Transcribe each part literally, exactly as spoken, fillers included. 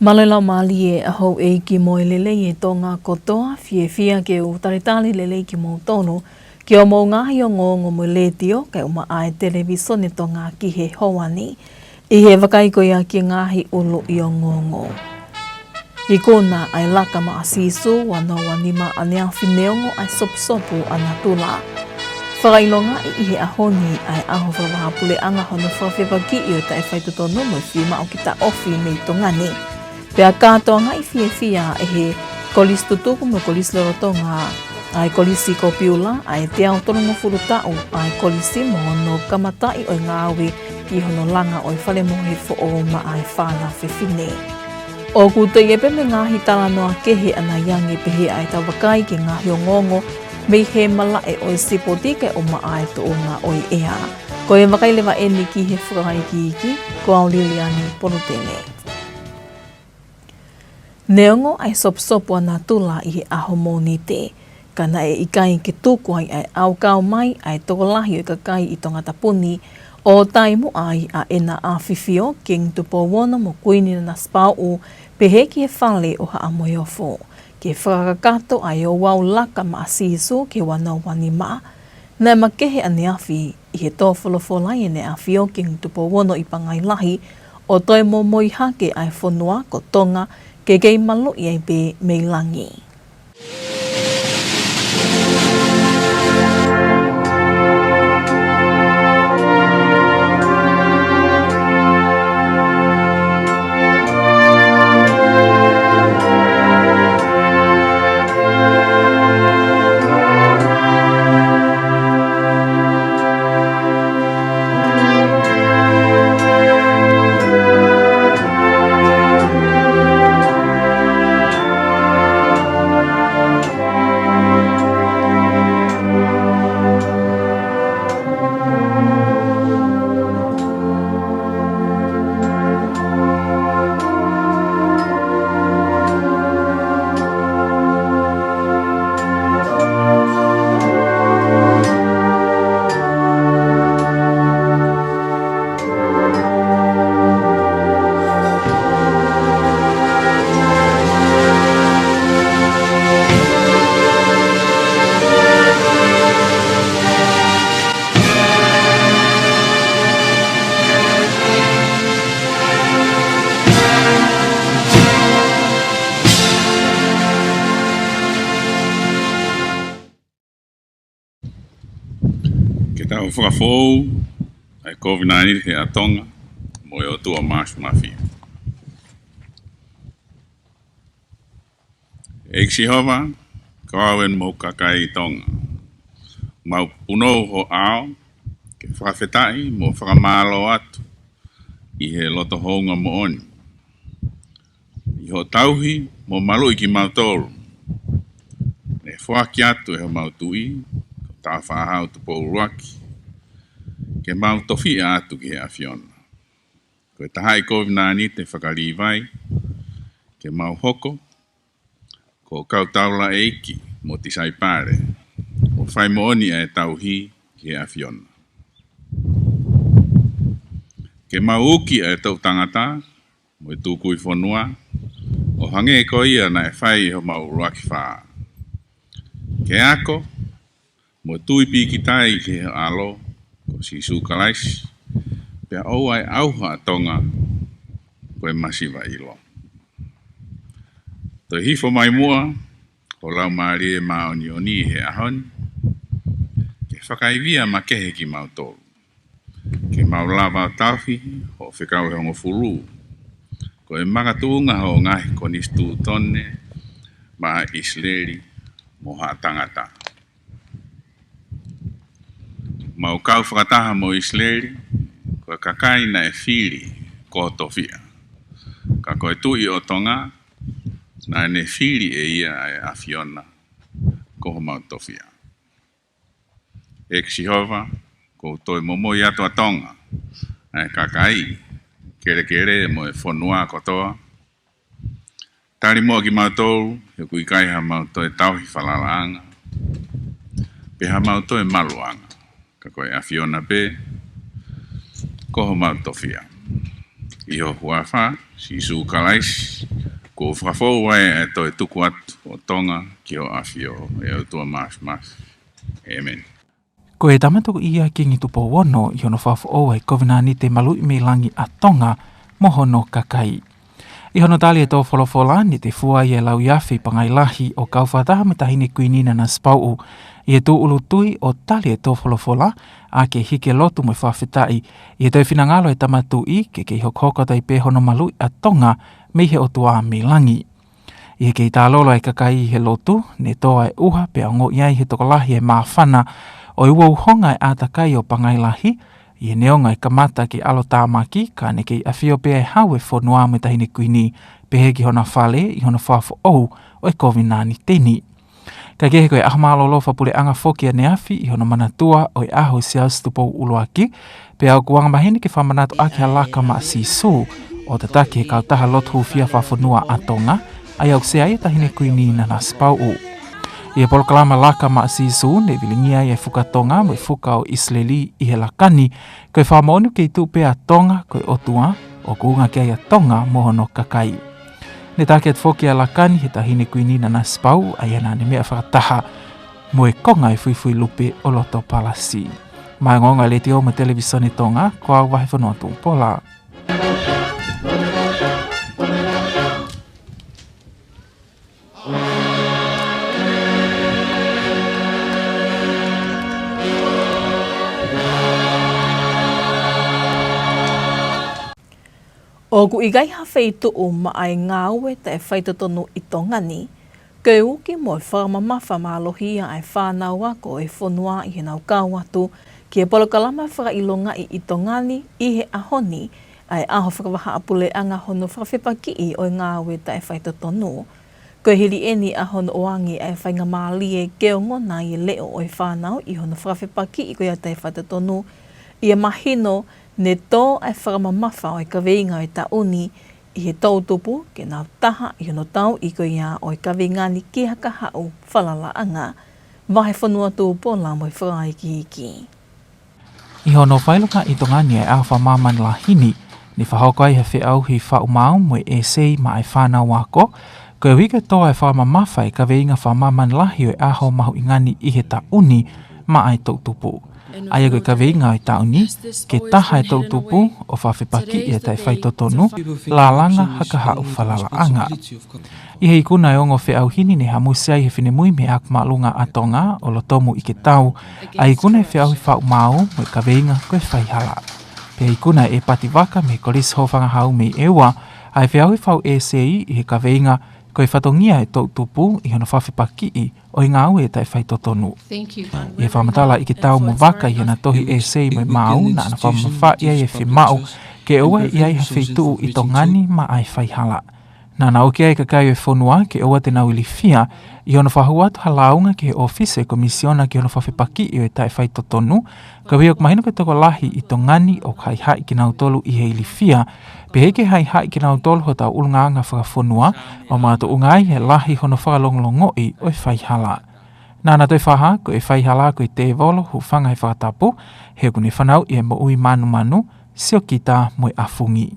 Mālō e laumālie ʻa houʻeiki mo e lelei ʻa Tonga kotoa, fiefia ke u talitali lelei kimoutolu ki hoʻomou ngaahi ongoongo mo e letiō, kae ʻumaʻā e televīsone Tonga ki he houa ni. ʻI he vakai ko ia ki he ngaahi ʻuluʻi ongoongo. Ikuna ʻa e Laka Maʻa Sīsū, ua noa ua nima ʻaneafi neongo ʻa e sopusopu ʻa natula. Fakaʻilongaʻi ʻi he ʻaho ni ʻa e ʻaho fakavahaʻapuleʻanga hono fakafepakiʻi ʻo e taʻefaitotonu mo e fie maʻu ke taʻofi mei Tonga ni. Pea kātoangaʻi fiefia ʻe he Kolisi Tutuku mo e Kolisi Lolotonga ʻa e Kolisi Kopiula ʻa e teau tolungofulu taʻu ʻa e kolisi mo hono kamataʻi ʻo e ngāue ki hono langa ʻo e fale mohe foʻou maʻa e fānau fefine. ʻOku toe ʻi ai pē mo e ngaahi talanoa kehe ʻanai ange, pehē ʻa ʻetau vakai ki he ngaahi ongoongo mei he malaʻe ʻo e sipoti kae ʻumaʻā e tuʻunga ʻo e ʻea. Ko e vakai leva eni ki he fakaikiiki, ko au Liliani Polutele. Neongo ʻa e sopusopu ʻa natula ʻi he ʻaho Mōnite, ka naʻe ʻikai ke tuku ai ʻa e ʻaukau mai ʻa e tokolahi ʻo e kakai ʻi Tongatapu ni ʻo taumuʻa ai ʻa ʻEna ʻAfifio, Kingi Tupou Ono mo Kuini Nanasipauʻu, pehē ki he fale ʻo Haʻa Moheofo, ke fakakakato ʻa e ouau Laka Maʻa Sīsū ki he ua noa ua nima. Naʻe makehe ʻaneafi ʻi he tō folofola ʻEna ʻAfifio, Kingi Tupou Ono, ʻi Pangai Lahi, ʻo toe momoi hake ʻa e fonua ko Tonga ke kei maluʻi ai pē mei langi. Ke tau fakafoʻou ʻa e kovinānite ʻa Tonga mo e ʻOtua Mafimafi. ʻEiki Sihova, ko au eni mo hoku kakai ʻi Tonga. Mau punou ho ʻao ke fakafetaʻi mo fakamālō atu ʻi he loto houngaʻia moʻoni ʻi hoʻo tauhi mo maluʻi kimautolu. Naʻe foaki atu ʻe homau tuʻi, ko Tāufaʻāhau Tupou ʻUluaki, ke mau tofiʻa atu ki he ʻAfiona. Ko e tahaʻi kovinānite faka-Līvai ke mau hoko ko e kau taulaʻeiki mo e tisaipale, ʻo fai moʻoni ʻa e tauhi ki he ʻAfiona. Ke mau uki ʻa e toʻu tangata mo e tukui fonua, ʻo hangē ko ia naʻe fai ʻe homau ʻuluaki fā. Ke ako mo tui pīkitai ki he ʻAlo ko Sīsū Kalaisi, pea ʻoua ʻe ʻauha ʻa Tonga ko e masiva ʻilo. Toe hifo mai muʻa ho Laumālie Māʻoniʻoni he ʻaho ni, ke fakaivia makehe kimautolu, ke mau lava ʻo tauhi hoʻo fekau ʻe hongofulu, ko e makatuʻunga hoʻo ngaahi konisitūtone maʻa ʻIsileli mo haʻa tangata. Mau kau fakataha mo ʻIsileli, ko e kakai naʻe fili ko ho tofiʻa. Ka ko e Tuʻi ʻo Tonga, naʻa ne fili ʻe ia ʻa e ʻAfiona ko homau tofiʻa. ʻEiki Sihova, ʻoku ou toe momoi atu ʻa Tonga, ʻa e kakai, kelekele mo e fonua kotoa. Tali muʻa kimautolu, he ʻoku ʻikai haʻamau toe tauhi falalaʻanga, pe haʻamau toe maluʻanga, ka ko e ʻAfiona pē ko homau tofiʻa. ʻI ho huafa, Sīsū Kalaisi, kuo fakafou ai ʻa e toe tuku atu ʻo Tonga ki ho ʻafio, ʻe ʻOtua Māfimafi. ʻĒmeni. Ko e Tama Tukuʻia Kingi Tupou Ono ʻi hono fakafoʻou ʻa e kovinānite maluʻi mei langi ʻa Tonga mo hono kakai. ʻI hono tali ʻe he tō folofola, ne tefua ai e lauiafe ʻi Pangai Lahi ʻo kau fakataha mo e Taʻahine Kuini Nanasipauʻu ʻi he tūʻulutui ʻo tali e tō folofola, ʻaki e hiki e lotu mo e fakafetaʻi ʻi he toe finangalo e Tama Tuʻi ke kei hokohoko atu ai pē hono maluʻi ʻa Tonga mei he ʻOtua mei langi. ʻI he kei talolo e kakai ʻi he lotu, ne tō ʻa e ʻuha pea ongoʻi ai ʻe he tokolahi e māfana ʻo e uouhonga e ʻātakai ʻo Pangai Lahi, ʻi he neongo e kamata ke ʻalotāmaki, ka ne kei ʻafio pē ʻa e Hau ʻo e fonua mo e Taʻahine Kuini, pehē ki hona fale ʻi hono fakafoʻou ʻo e kovinānite ni. Kae kehe, ko e ʻaho mālōlō fakapuleʻanga foki ʻaneafi ʻi hono manatua ʻo e ʻaho ʻo Siaosi Tupou ʻUluaki, pea ʻoku angamaheni ke fakamanatu ʻaki ha laka maʻa Sīsū ʻo tataki he kautaha lotu hūfia fakafonua ʻa Tonga, ʻa ia ʻoku sea ai e Taʻahine Kuini Nanasipauʻu. ʻI he polokalama Laka maʻa Sīsū, ne vilingia ai e Fuka Tonga mo e Fuka ʻo ʻIsileli ʻi he laka ni, ko e fakamoʻoni ʻoku kei tuʻu pē ʻa Tonga ko e ʻOtua, ʻoku ʻuhinga ki ai ʻa Tonga mo hono kakai. Ne taki atu foki ʻa e laka ni ʻe he Taʻahine Kuini Nanasipauʻu, ʻa ia naʻa ne meʻa fakataha mo e konga ʻo e fuifui lupe ʻo loto palasi. Maʻá e ongoongo ʻa e Letiō mo e Televīsone Tonga, ko au Vahefonua Tupola. ʻOku ʻikai ha feituʻu maʻá e ngāue taʻefaitotonu ʻi Tonga ni, ke uki mo fakamamafa mālohi ʻa e fānau ako ʻo e fonua ʻi heʻenau kau atu ki he polokalama fakaʻilongaʻi ʻi Tonga ni ʻi he ʻaho ni, ʻa e ʻaho fakavahaʻapuleʻanga hono fakafepakiʻi ʻo e ngāue taʻefaitotonu. Ko e hili ʻeni ʻa hono ʻoange ʻa e faingamālie ke ongona ʻa e leʻo ʻo e fānau ʻi hono fakafepakiʻi ko ia taʻefaitotonu, ʻi he mahino ne tō ʻa e fakamamafa ʻo e kaveinga ʻo e taʻu ni ʻi he toʻutupu ke nau taha ʻi hono tauʻi ko ia ʻo e kaveinga ni ki ha kahaʻu falalaʻanga. Vahefonua Tupola mo e fakaikiiki. ʻI hono fakaʻilongaʻi ʻi Tonga ni ʻa e ʻaho fakamāmani lahi ni, ne fakahoko ai ha feʻauhi faʻu maau mo e ʻēsei maʻá e fānau ako, koeʻuhi ke tō ʻa e fakamamafa ʻo e kaveinga fakamāmani lahi ʻo e ʻaho mahuʻinga ni ʻi he taʻu ni maʻá e toʻutupu. ʻA ia ko e kaveinga ʻo e taʻu ni, ke taha e toʻutupu ʻo fakafepakiʻi e taʻefaitotonu, lālanga ha kahaʻu falalaʻanga. ʻI he ikuna ʻo e ongo feʻauhi ni, ne hamusi ai ʻe he finemui mei he Ako Māʻolunga ʻa Tonga, ʻOlotomu ʻIketau, ʻa e ikuna ʻo e feʻauhi faʻu maau mo e kaveinga ko e faihala. Pea ikuna ʻe ʻEpati Vaka mei he Kolisi Hofangahau mei ʻEua ʻa e feʻauhi faʻu ʻēsei ʻi he kaveinga ko e fatongia ʻo e toʻutupu ʻi hono fakafepakiʻi ʻo e ngāue taʻefaitotonu. ʻI he fakamatala ʻa ʻIketau mo Vaka ʻi heʻena tohi ʻēsei mo e maau, naʻá na fakamamafaʻi ai e fiemaʻu ke ʻoua ʻe ʻi ai ha feituʻu ʻi Tonga ni maʻá e faihala. Naʻá na ʻoange ai ki he kakai ʻo e fonua ke ʻoua te nau ilifia ʻi hono fakahū atu ha lāunga ki he ʻōfisi ʻo e Komisiona ki hono fakafepakiʻi ʻo e taʻefaitotonu, koeʻuhi ʻoku mahino ko e tokolahi ʻi Tonga ni ʻoku haʻihaʻi kinautolu ʻi he ilifia, pehē ki he haʻihaʻi kinautolu hotau ʻulungaanga fakafonua, ʻo makatuʻunga ai he lahi hono fakalongolongoʻi ʻo e faihala. Naʻá na toe fakahā ko e faihala ko e tēvolo, hūfanga he fakatapu, he ʻokú ne fanauʻi e moʻui mānumanu, siokita mo e ʻafungi.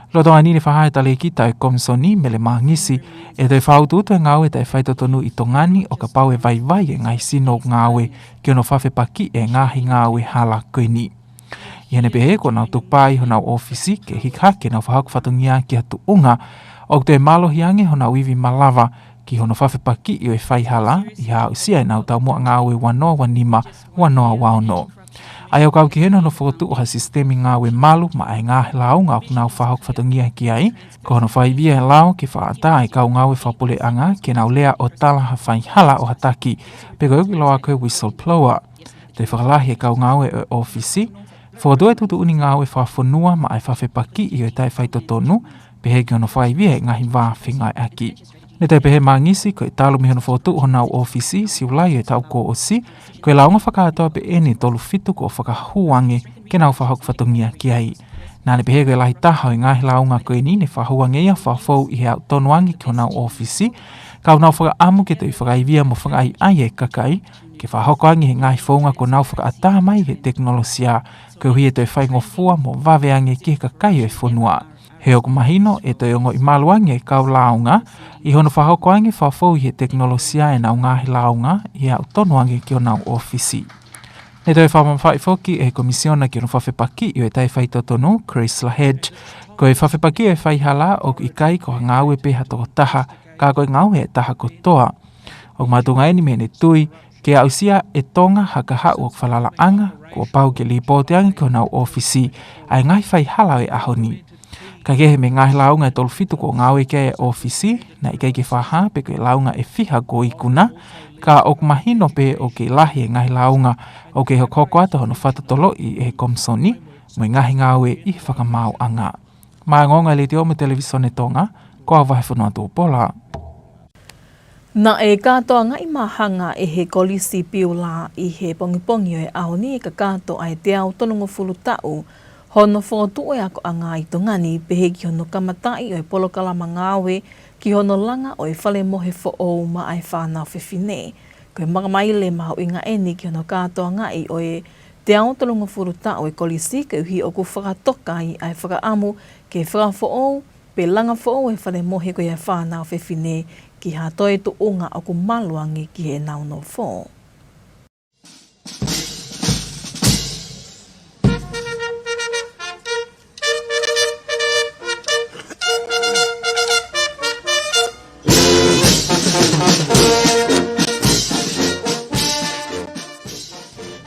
Lolotonga ʻeni ne fakahā ʻe he talēkita ʻo e Komisoni, Mele Mangisi, ʻe toe fakautuutu e ngāue taʻefaitotonu ʻi Tonga ni ʻo kapau ʻe vaivai e ngaahi sino ngāue ki hono fakafepakiʻi e ngaahi ngāue hala ko ʻeni. ʻI heʻene pehē, kuo nau tukupā ʻi honau ʻōfisi ke hiki hake ʻenau fakahoko fatongia ki ha tuʻunga ʻoku toe mālohi ange honau ivi malava ki hono fakafepakiʻi ʻo e faihala, ʻi he aʻusia ʻenau taumuʻa ngāue ua noa ua nima, ua noa ua ono. ʻA ia ʻoku kau ki heni hono fokotuʻu ha sisitemi ngāue malu maʻá e ngaahi lāunga ʻoku nau fakahoko fatongia ki ai, ko hono fakaivia e lao ke fakaʻatā e kau ngāue fakapuleʻanga ke nau lea ʻo tala ha faihala ʻo ha taki, pe ko e ʻoku ʻiloa ko e whistleblower. Toe fakalahi e kau ngāue ʻo e ʻōfisi, fokotuʻu e tuʻutuʻuni ngāue fakafonua maʻá e fakafepakiʻi ʻo e taʻefaitotonu, pehē ki hono fakaivia e ngaahi vā fengāueʻaki. Ne toe pehē ʻe Mangisi, ko e talu mei hono fokotuʻu honau ʻōfisi, Siulai ʻo e taʻu kuo ʻosi, ko e lāunga fakakātoa pē ʻeni ʻe tolu fitu kuo fakahū ange ke nau fakahoko fatongia ki ai. Naʻá ne pehē ko e lahi taha ʻo e ngaahi lāunga ko ʻeni ne fakahū ange ia ʻo fakafou ʻi he aʻu tonu ange ki honau ʻōfisi, ka ʻoku nau fakaʻamu ke toe fakaivia mo fakaʻaiʻai e kakai ke fakahoko ange he ngaahi founga kuo nau fakaʻatā mai he tekinolosia, koeʻuhi ʻe toe faingofua mo vave ange ki he kakai ʻo e fonua. He ʻoku mahino ʻe toe ongoʻi malu ange e kau lāunga ʻi hono fakahoko ange fakafou ʻi he tekinolosia ʻenau ngaahi lāunga ʻi he aʻu tonu ange ki honau ʻōfisi. Ne toe fakamamafaʻi foki ʻe he Komisiona ki hono Fakafepakiʻi ʻo e Taʻefaitotonu, Chris Lahed, ko e fakafepakiʻi ʻo e faihala ʻoku ʻikai ko ha ngāue pē ha tokotaha, ka ko e ngāue ʻa e taha kotoa. ʻOku makatuʻunga eni mei heʻene tui ke aʻusia ʻe Tonga ha kahaʻu ʻoku falalaʻanga, kuo pau ke lipooti ange ki honau ʻōfisi ʻa e ngaahi faihala ʻo e ʻaho ni. Ka kehe mei he ngaahi lāunga ʻe tolu fitu kuo ngāue ki ai e ʻōfisi, naʻe ʻikai ke fakahā pe ko e lāunga ʻe fiha kuo ikuna, ka ʻoku mahino pē ʻoku kei lahi e ngaahi lāunga ʻoku kei hokohoko atu hono fakatotoloʻi ʻe he Komisoni mo e ngaahi ngāue ʻi he fakamaauʻanga. Maʻá e ongoongo ʻa e Letiō mo e Televisone Tonga, ko au Vahefonua Tupola. Naʻe kātoangaʻi māhanga ʻe he Kolisi Piula ʻi he pongipongi ʻo e ʻaho ni e kakato ʻa e teau tolungofulu taʻu hono fokotuʻu e akoʻanga ʻi Tonga ni, pehē ki hono kamataʻi ʻo e polokalama ngāue ki hono langa ʻo e fale mohe foʻou maʻá e fānau fefine. Ko e makamaile mahuʻinga eni ki hono kātoangaʻi ʻo e teau tolungofulu taʻu e kolisi, koeʻuhi ʻoku fakatoka ai ʻa e fakaʻamu ke fakafoʻou pe langa foʻou e fale mohe ko ia e fānau fefine ki ha toe tuʻunga ʻoku malu ange ki heʻenau nofo.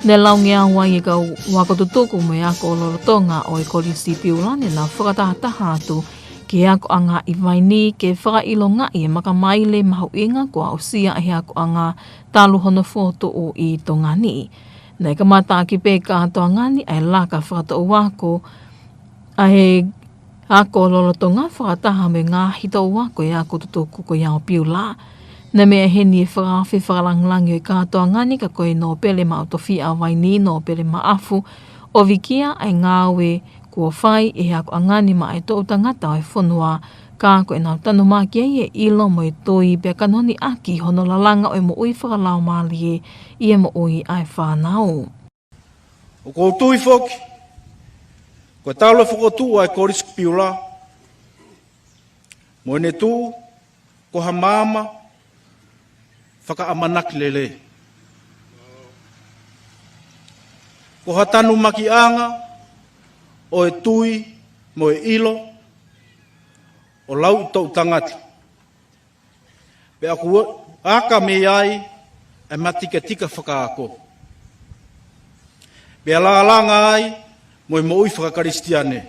Ne laungeau ai e kau ako tutuku mo e ako lolotonga ʻo e Kolisi Piula ne nau fakatahataha atu ki he akoʻanga ʻi Vainī ke fakaʻilongaʻi e makamaile mahuʻinga kuo aʻusia ʻe he akoʻanga talu hono fokotuʻu ʻi Tonga ni. Naʻe kamata ʻaki pē kātoanga ni ʻa e laka fakatoʻu ako ʻa e ako lolotonga fakataha mo e ngaahi toʻu ako e ako tutuku ko ia ʻo Piula. Naʻe meʻa heni e fakaafe fakalāngilangi ʻo e kātoanga ni ka ko e Nōpele Maʻu Tofiʻa ʻa Vainī, Nōpele Maʻafu, ʻo vikia ʻa e ngāue kuo fai ʻe he akoʻanga ni maʻá e toʻu tangata ʻo e fonua, ka ko ʻenau tanumaki ai e ʻilo mo e tui pea kanoniʻaki hono lalanga ʻo e moʻui fakalaumālie ʻi he moʻui ʻa e fānau. ʻOku ou tui foki, ko e talu e fokotuʻu ʻa e Kolisi Piula mo ʻene tuʻu ko ha maama fakaʻamanaki lelei. Ko ha tanumakiʻanga ʻo e tui mo e ʻilo ʻo lauʻi toʻu tangata. Pea ʻoku aka mei ai ʻa e matikatika fakaako. Pea lālanga ai mo e moʻui fakakalisitiane.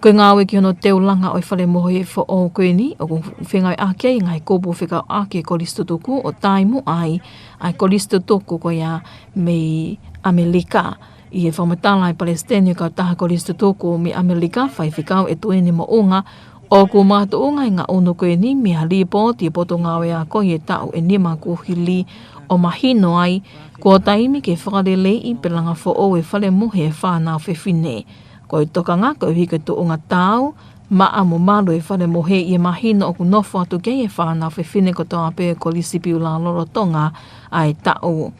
Ko e ngāue ki hono teulanga ʻo e fale mohe foʻou ko eni, ʻoku fengāueʻaki ai e ngaahi kupu fekauʻaki e kolisi tutuku ʻo taimi ai ʻa e kolisi tutuku ko ia mei ʻAmelika. ʻI he fakamatala ʻa e Palesiteni ʻo e Kautaha Kolisi Tutuku mei ʻAmelika, Faifekau ʻEtuini Moʻunga, ʻoku makatuʻunga e ngaʻunu ko eni mei ha lipooti ʻa e Potungāue Ako ʻi he taʻu ʻe nima kuo hili ʻo mahino ai kuo taimi ke fakaleleiʻi pe langa foʻou e fale mohe e fānau fefine. Ko e tokanga koeʻuhi ko e tuʻunga taau, maʻa mo malu e fale mohe ʻi he mahino ʻoku nofo atu ki ai e fānau fefine kotoa pē ʻo e Kolisi Piula lolotonga ʻa e taʻu.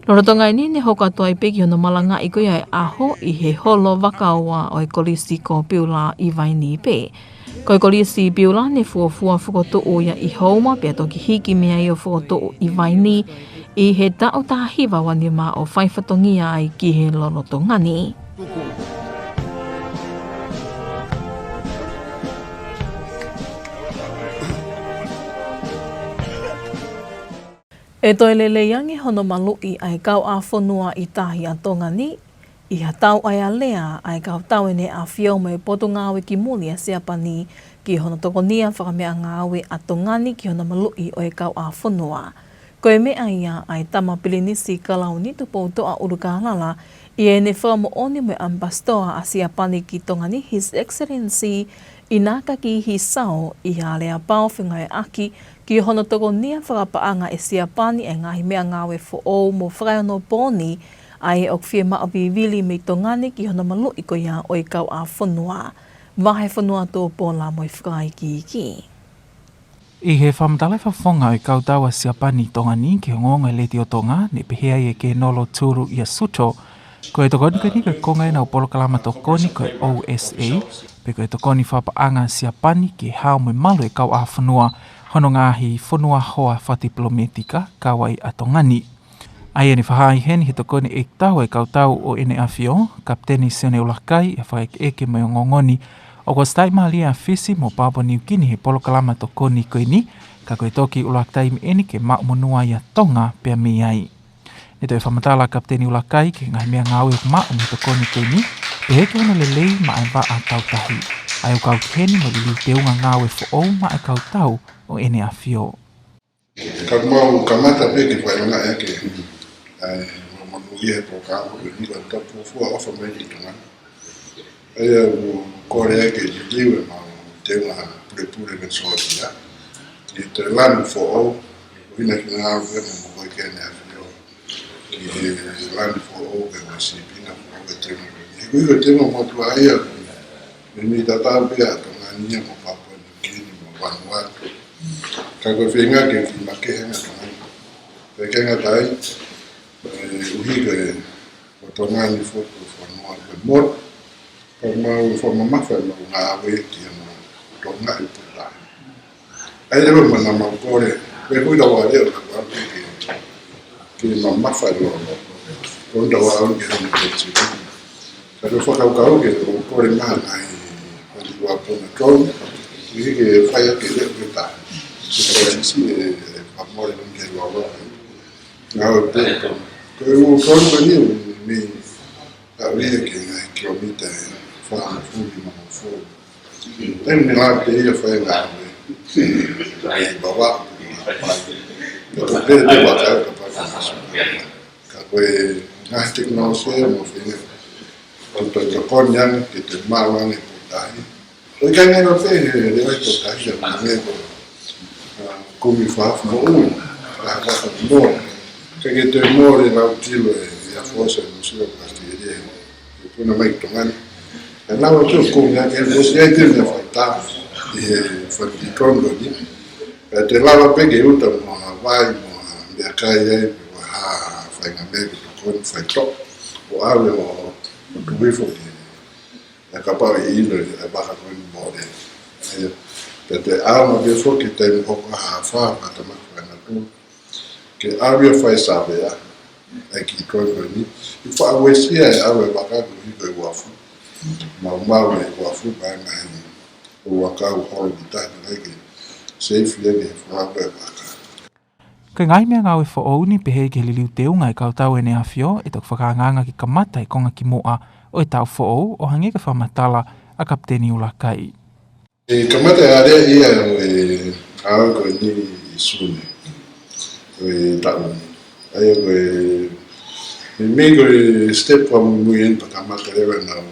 Lolotonga eni ne hoko atu ai pē ki hono malangaʻi ko ia e ʻaho ʻi he holo vakaua ʻo e Kolisi ko Piula ʻi Vainī pē. Ko e Kolisi Piula ne fuofua fokotuʻu ia ʻi Houma pea toki hiki mei ai ʻo fokotuʻu ʻi Vainī ʻi he taʻu taha hiva ua nima ʻo fai fatongia ai ki he lolotonga ni. ʻE toe lelei ange hono maluʻi ʻa e kauʻāfonua ʻi tahi ʻa Tonga ni, ʻi ha tau ʻa e alea ʻa e kau tauʻatāina ʻa e ʻAfio mo e Potungāue ki Muli ʻa Siapani ki hono tokonia fakameʻangāue ʻa Tonga ni ki hono maluʻi ʻo e kauʻāfonua. Ko e meʻa ia ʻa e Tama Pilinisi Kalauni Tupoutoʻa ʻUlukālala ʻi heʻene fakamoʻoni mo e ʻAmipasitoa ʻa Siapani ki Tonga ni, His Excellency ʻInakaki Hisao, ʻi ha aleapau fengāueʻaki ki hono tokonia fakapaʻanga ʻe Siapani e ngaahi meʻangāue foʻou mo fakaeonopooni ʻa ē ʻoku fiemaʻu vivili mei Tonga ni ki hono maluʻi ko ia ʻo e kauʻāfonua. Vahefonua Tupola mo e fakaikiiki. ʻI he fakamatala ʻa e fakafofonga ʻo e kau tau ʻa Siapani ʻi Tonga ni ki he ongoongo ʻa e Letiō Tonga, ne pehē ai ʻe Kenolo Toru Yasuto, Ko e tokoni ko eni ko e konga ʻena ʻo e polokalama tokoni ko e O S A, pe ko e tokoni fakapaʻanga Siapani ke hao mo e malu e kauʻāfonua hono ngaahi fonua hoa fakatipilometika, kau ai ʻa Tonga ni. ʻA ia ne fakahā heni he tokoni ʻeikitau ʻa e kau tau ʻo ʻEne ʻAfio, Kapiteni Sione ʻUlakai, ʻa e fakaʻekeʻeke mo e ongoongo ni, ʻoku ʻosi taʻimālie ʻa Fisi mo Papua Niukini he polokalama tokoni ko eni, ka ko e toki ʻuluaki taimi ʻeni ke maʻu monū ai ʻa Tonga pea mei ai. Ne toe fakamatala ʻa Kapiteni ʻUlakai ki he ngaahi meʻangāue ʻoku maʻu mei he tokoni ko eni, pehē ki hono lelei maʻa e vaʻa tautahi. ʻA ia ʻoku kau ki heni mo e liliu teunga ngāue foʻou maʻa e kau tau ʻo ʻEne ʻAfio. Ka mau kamata pē ke fai ʻona ʻa e ke, ʻa e, mau monūʻia he polokalama ko eni, ka tau fuofua ʻofa mai ki Tonga ni. ʻA ia ʻoku kole ai ke liliu e mau teunga pulepule mo e sōtia ki he lanu foʻou, ʻuhinga ki he ngāue mo e moʻui ʻa ʻEne ʻAfio ki he lanu foʻou mo e sīpinga foʻou ʻo e teunga. He ko e teunga motuʻa ia, meimei tatau pē ʻa Tonga ni mo Papua Niukini mo Vanuatu. Ka ko e feinga ke kiʻi makehe ange ʻa Tonga ni. Pea ʻikai ngata ai, ʻe, ʻuhi ko e, ko Tonga ni foki ko e fonua ko e motu, ka mau fakamamafa ʻemau ngāue ki he anga ʻo Tonga ʻi he pō tahi. ʻA ia ʻoku mau kole, pea ko e tau ʻa e leʻo ka ʻoku ke, ke mamafa ʻi loto. Ko e tau ʻa e ke hana ke tiki. Ka ko e fakakaukau ke ʻoku kole mai ai, ʻa e ua puna tolu, ʻi he ke fai ake leʻo ke taha. Ke fai sisi e, e fakamole ke ua ua. Ngāue pē ko, ko e ua tolu ko eni ʻoku mei, ʻa ia ke ngaahi kilomita ʻe fā mā fuli mā fā. Taimi ni lava pē ia fai ngāue. ʻA ia ʻe vava. Ka ko e pē te vaka, ka paka masu. Ka ko e ngaahi tekinolosia mo e feinga. Ko e tokoni ange ke te maʻu ange e pō tahi. ʻOku ʻikai ngata pē he leʻo ʻo e pō tahi, ʻa e meʻa ko, ʻa, kumi fakahaofi moʻui, fakahaofi moʻui. Ka ke te mole lau kilo e, e Air Force ʻa Nuʻusila mo ʻAositelēlia he, he puna mai ki Tonga ni. ʻE lava ke kumi ange he ʻosi ai te ne faitā, ʻi he fati kondo ni. ʻE te lava pē ke uta mo ha vai, mo ha meʻakai ai, mo ha faʻahinga meʻa ke tokoni faitoʻo. ʻO ʻave ʻo, ʻo tuku hifo ki he, ʻe kapau ʻe ʻilo ʻe he vaka ko eni mole. ʻA ia, pea te ʻaonga pē foki taimi hoko ha afā, ha tamaki fakanatula. Ke ʻave ʻo fai savea, ʻa e kiʻi tokoni ko eni. ʻI faʻa uesia e ʻave e vaka ko ē ki he uafu. Maumau e uafu, mai mai. ʻO ʻakau holo ki tahi, ʻai ke safe ia ke fua ko e vaka. Ko e ngaahi meʻangāue foʻou ni pehē ki he liliu teunga e kau tau ʻEne ʻAfio, ʻe toki fakaangaanga ke kamata e konga kimuʻa ʻo e taʻu foʻou, ʻo hangē ko e fakamatala ʻa Kapiteni ʻUlakai. ʻE kamata e area ia ʻo e ʻaho ko eni ʻi Sune ʻo e taʻu ni. ʻA ia ko e, meimei ko e step fakamuimui eni pea kamata leva ʻenau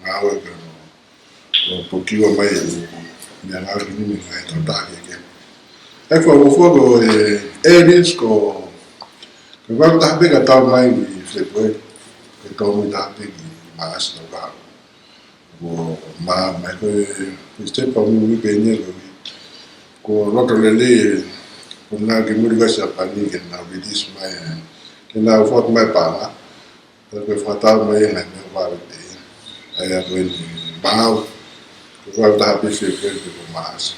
ngāue ko ē ʻo pokiua mai e meʻangāue ko eni mei he ngaahi kautaha kehekehe. ʻA ia fakafuofua ko e areas ko, ko e valu taha pē ka tau mai ʻi February, ko e tau mai taha pē ki Maʻasi tau kahaʻu. Ko e maʻu mai ko e, ko e step fakamuimui pē eni ko e, ko e loto lelei, ko e ngaahi kimuʻa ko ē ʻa Siapani ke nau release mai, ke nau foaki mai e paʻanga. Ka ko e fakatau mai e ngaahi meʻa vave pē ia. ʻA ia ko eni maʻu, ko e valu taha pē February pe ko Maʻasi.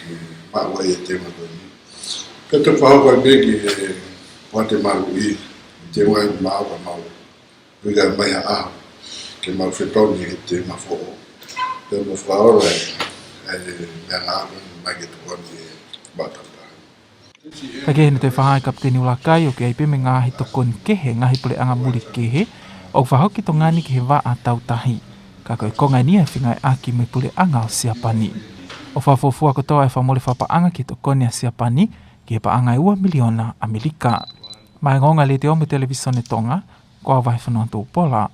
Ke maʻu ai e teunga ko eni. Pea te fakahoko ai pē ki he poate maluʻi, teunga ʻi maʻu ka maʻu. Ko e ʻikai mai ha ʻaho, ke maʻu fetoni he teunga foʻou. Pea mo fakaola e, e meʻangāue mai ke tokoni e matata. Ka ko e heni toe fakahā ʻe Kapiteni ʻUlakai ʻoku ʻi ai pē mo e ngaahi tokoni kehe, ngaahi puleʻanga muli kehe, ʻoku fakahoko ʻi Tonga ni ki he vaʻa tautahi. Ka ko e konga eni ʻe fengāueʻaki mo e puleʻanga ʻo Siapani. ʻOku fakafuofua kotoa e fakamole fakapaʻanga ki he tokoni ʻa Siapani, ki he paʻanga ʻe ua miliona ʻAmelika. Maʻá e ongoongo ʻa e Letiō mo e Televīsone Tonga, ko au Vahefonua Tupola.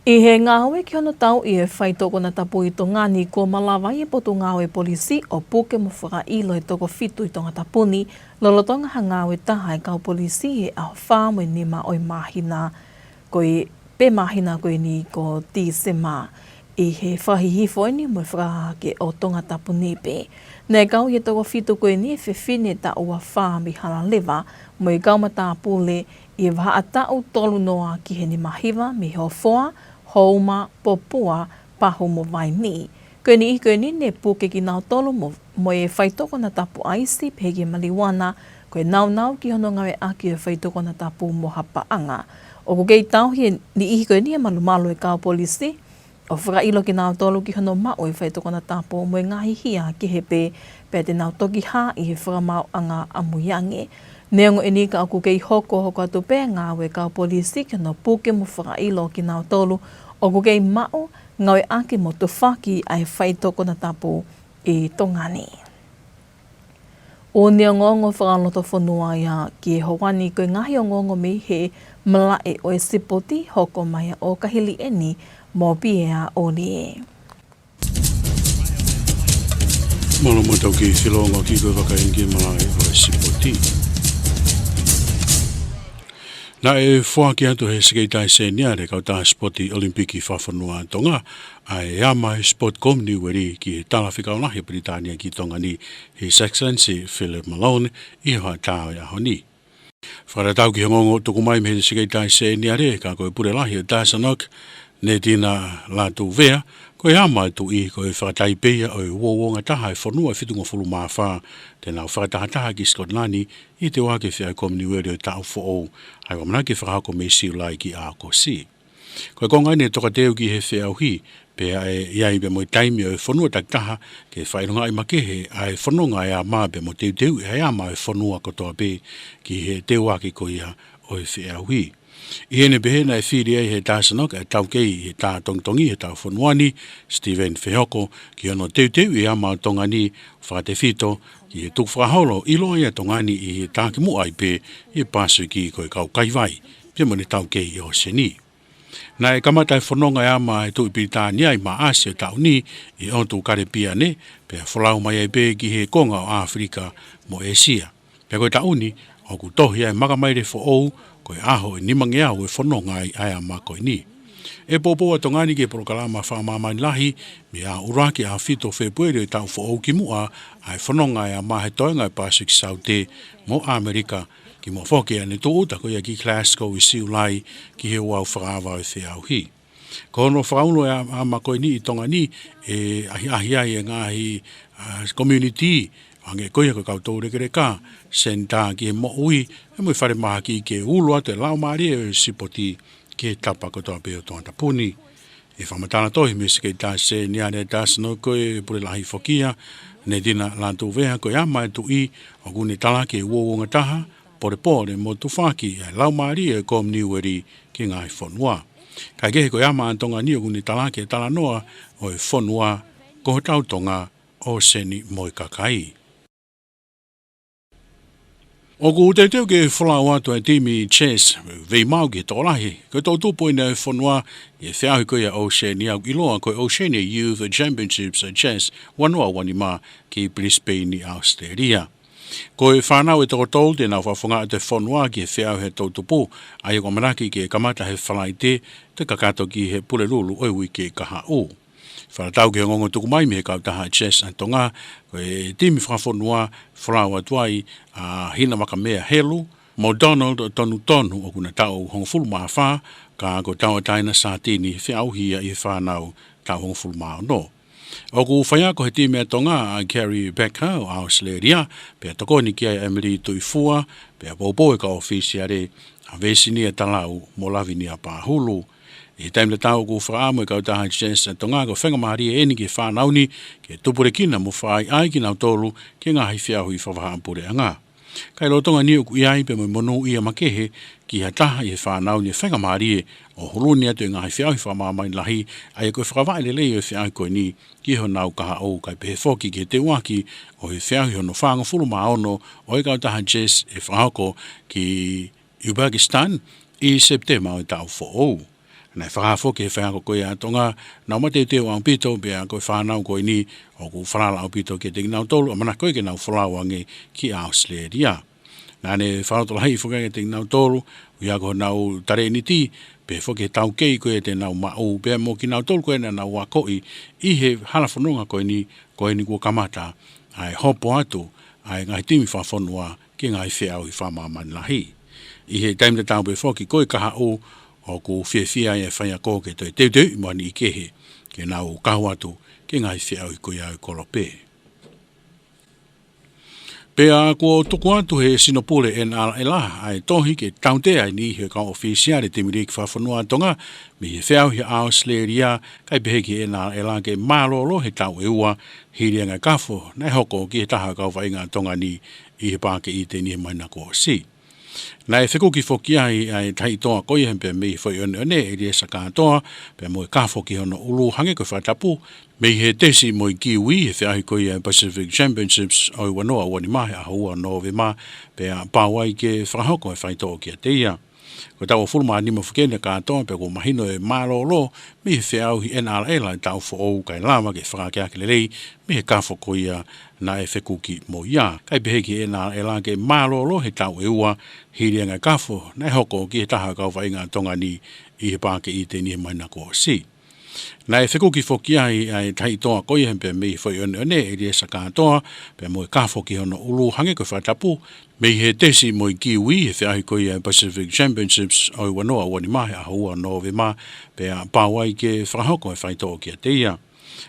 ʻI he ngāue ki hono tauʻi e faitoʻo konatapu ʻi Tonga ni, kuo malava ai e Potungāue Polisi ʻo puke mo fakaʻilo e toko fitu ʻi Tongatapu ni, lolotonga ha ngāue taha e kau polisi he ʻaho fā mo e nima ʻo e māhina ko ē, pe māhina ko eni ko Tīsema, ʻi he fakahihifo eni mo e fakahahake ʻo Tongatapu ni pē. Naʻe kau ʻi he toko fitu ko eni e fefine taʻu ua fā mei Halaleva, mo e kau matāpule ʻi he vahaʻa taʻu tolu noa ki he nima hiva mei Hofoa, Houma, Popua, Pahu mo Vaini. Ko e niʻihi ko eni ne puke kinautolu mo, mo e faitoʻo konatapu ʻaisi pehē ki he maliuana, ko e naunau ki hono ngāueʻaki ʻo e faitoʻo konatapu mo ha paʻanga. ʻOku kei tauhi e niʻihi ko eni ʻe he malumalu ʻo e kau polisi ʻo fakaʻilo kinautolu ki hono maʻu e faitoʻo konatapu mo e ngaahi hia kehe pē, pea te nau toki hā ʻi he fakamaauʻanga ʻamuiange. Neongo eni ka ʻoku kei hoko hoko atu pē ngāue kau polisi ki hono puke mo fakaʻilo kinautolu ʻoku kei maʻu, ngāueʻaki mo tufaki ʻa e faitoʻo konatapu ʻi Tonga ni. ʻOku ne ongoongo fakalotofonua ia ki he houa ni ko e ngaahi ongoongo mei he malaʻe ʻo e sipoti hoko mai ʻo Kahili eni mo Pia ʻOlie. Mālō muʻa tau kei filonga ki he vaka eni ki he malaʻe ʻo e sipoti. Naʻe foaki atu ʻe he Sekelitali Seniale ʻo e Kautaha Sipoti ʻOlimipiki Fakafonua ʻa Tonga ʻa e ama ʻo e sipoti Kominiueli ki he Talafekau Lahi ʻo Pilitānia ki Tonga ni, His Excellency Philip Malone, ʻi he hoʻatā ʻo e ʻaho ni. Fakatatau ki he ongoongo tuku mai mei he Sekelitali Seniale, ka ko e Pule Lahi ʻo e TASANOC, Netina Latuvea, ko e ama ʻo e Tuʻi ko e fakataipe ia ʻo e uouongataha ʻo e fonua ʻe fitungofulu mā fā te nau fakatahataha ki Sikotilani ʻi he teuaki ʻo e Feʻauhi Kominiueli ʻo e taʻu foʻou, ʻa ia ʻoku ʻamanaki ke fakahoko mei Siulai ki ʻAokosi. Ko e konga eni ʻe tokateu ki he feʻauhi, pea ʻe ʻi ai pē mo e taimi ʻo e fonua takitaha ke fakaʻilongaʻi makehe ʻa e fononga ʻa e ama pea mo teuteuʻi ʻa e ama ʻo e fonua kotoa pē ki he teuaki ko ia ʻo e feʻauhi. ʻI heʻene pehē, naʻe fili ai ʻe he TASANOC ʻa e taukei ʻi he tā tongitongi ʻi he taʻu fonua ni, Stephen Fehoko, ki hono teuteuʻi ʻa e ama ʻo Tonga ni, fakatefito ki he tukufakaholo ʻiloa ʻa Tonga ni ʻi he takimuʻa ai pē ʻi he Pasifiki ko e kau kaivai pea mo ʻene taukei ʻi he ʻōseni. Naʻe kamata e fononga ʻa e ama ʻo e Tuʻi Pilitānia ʻi Maʻasi ʻo e taʻu ni ʻi he ʻotu Kalipiane, pea folau mai ai pē ki he konga ʻo ʻAfilika mo ʻĒsia. Pea ko e taʻu ni, ʻoku tohi ai e makamaile foʻou ko e ʻaho ʻe nimangeau ʻe fononga ai ʻa e ama ko eni. ʻE poupou ʻa Tonga ni ki he polokalama fakamāmani lahi mei he ʻuluaki ʻaho fitu ʻo Fēpueli ʻo e taʻu foʻou kimuʻa ʻa e fononga ʻa e ama he toenga ʻo e Pasifiki Saute mo ʻAmelika, kimuʻa foki ʻene tūʻuta ko ia ki Glasgow ʻi Siulai ki he ouau fakaava ʻo e feʻauhi. Ko hono fakaulo ʻa e ama ko eni ʻi Tonga ni, ʻe ʻahiʻahi ai e ngaahi, ʻa, community, hangē ko ia ko e kau toulekeleka, senitā ki he moʻui, pea mo e falemahaki ke ulo atu e laumālie ʻo e sipoti ki he tapa kotoa pē ʻo Tongatapu ni. ʻI he fakamatala tohi mei he Sekelitali Seniale ʻo e TASANOC, ko e Pule Lahi foki ia, Netina Latuvea, ko e ama ʻo e Tuʻi ʻoku ne talaki e uouongataha, polepole mo tufaki ʻa e laumālie ʻo e Kominiueli ki he ngaahi fonua. Kae kehe, ko e ama ʻa Tonga ni ʻoku ne talaki e talanoa ʻo e fonua, ko hotau Tonga, ʻōseni mo e kakai. ʻOku teuteu ke folau atu ʻa e timi chess Veimau ki he tokolahi ko e toʻutupu ʻeni ʻo e fonua ʻi he feʻauhi ko ia ʻOsēnia ʻoku ʻiloa ko e Oceania Youth Championships Chess ua noa ua nima ki Brisbane ʻi ʻAositelēlia. Ko e fānau ʻe toko tolu te nau fakafofonga atu e fonua ki he feʻauhi ʻa e toʻutupu, ʻa ia ʻoku ʻamanaki ke kamata he Falaite, pea kakato ki he Pulelulu ʻo e uike kahaʻu. Fakatatau ki he ongoongo tuku mai mei he kautaha chess ʻa Tonga, ko e timi fakafonua folau atu ai ʻa Hina Makamea Helu mo Donald Tonutonu ʻoku na taʻu hongofulu mā fā, ka ko Tauʻatāina Sātini feʻauhi ia ʻi he fānau taʻu hongofulu mā ono. ʻOku faiako he timi ʻa Tonga ʻa Gary Becker ʻo ʻAositelēlia, pea tokoni ki ai ʻa Emily Tuʻifua, pea poupou ʻe he kau ʻōfisiale ʻa Vesinia Talau mo Lavinia Pahulu. ʻI he taimi tatau ʻoku fakaʻamu ʻe he kautaha chess ʻa Tonga ko e faingamālie ʻeni ki he fānau ni ke tupulekina mo fakaʻaiʻai kinautolu ki he ngaahi feʻauhi fakavahaʻapuleʻanga. Ka ʻi he lolotonga ni ʻoku ʻi ai pē mo e monūʻia makehe ki ha taha ʻi he fānau ni ʻe faingamālie ʻo huluni atu e ngaahi feʻauhi fakamāmani lahi, ʻa ia ko e fakavaʻe lelei ʻo e feʻauhi ko eni ki honau kahaʻu, kae pehē foki ki he teuaki ʻo e feʻauhi hono fāngofulu mā ono ʻo e kautaha chess ʻe fakahoko ki Uzbekistan ʻi Sepitema ʻo e taʻu foʻou. Naʻe fakahā foki ʻe he faiako ko ia ʻa Tonga, nau mateuteu ʻaupito pea ko e fānau ko eni ʻoku falala ʻaupito kiate kinautolu, ʻamanaki ko ia ke nau folau ange ki ʻAositelēlia. Naʻa ne fakalotolahiʻi foki kiate kinautolu, ʻuhinga ko honau talēniti, pehē foki ki he taukei ko ia te nau maʻu, pea mo kinautolu ko ia naʻa nau akoʻi ʻi he hala fononga ko eni, ko eni kuo kamata ʻa e hopo atu ʻa e ngaahi timi fakafonua ki he ngaahi feʻauhi fakamāmani lahi. ʻI he taimi tatau pē foki ko e kahaʻu ʻoku fiefia ai e faiako ke toe teuteuʻi mo ha niʻihi kehe ke nau kau atu ki he ngaahi feʻauhi ko ia ʻo e kolope. Pea kuo tuku atu ʻe he sino pule N R L ʻa e tohi ke tautea e niʻihi kau ʻofisiale timi liki fakafonua ʻa Tonga mei he feʻauhi ʻa ʻAositelēlia, kae pehē ki he N R L ke mālōlō he taʻu ʻe ua hili ange e kafo naʻe hoko ki he taha kau vaʻinga ʻa Tonga ni ʻi he Paake ʻIteni he māhina kuo ʻosi. Naʻe fekuki foki ai ʻa e tahi toa ko ia pea mei he foʻi ʻoneʻone, ʻEliesa Kātoa, pea mo e kafo ki hono ʻulu hangē ko e fakatapu mei he tesi mo e kiwi he feʻauhi ko ia ʻa e Pacific Championships ʻo e ua noa ua nima he ʻaho ua ʻo Nōvema, pea pau ai ke fakahoko e faitoʻo kiate ia. Ko e taʻu hongofulu mā nima foki eni ʻa Kātoa pea kuo mahino e mālōlō mei he feʻauhi N R L ʻa e taʻu foʻou kae lava ke fakaakeake lelei mei he kafo ko ia naʻe fekuki mo ia. Kae pehē ki he N R L ke mālōlō he taʻu ʻe ua hili ange e kafo naʻe hoko ki he taha kau vaʻinga ʻa Tonga ni ʻi he Paake ʻIteni he māhina kuo ʻosi. Naʻe fekuki foki ai ʻa e tahi toa ko ia pea mei he foʻi ʻoneʻone, ʻEliesa Kātoa, pea mo e kafo ki hono ʻulu hangē ko e fakatapu mei he tesi mo e kiwi he feʻauhi ko ia ʻa e Pacific Championships ʻo e ua noa ua nima he ʻaho ua ʻo Nōvema, pea pau ai ke fakahoko e faitoʻo kiate ia.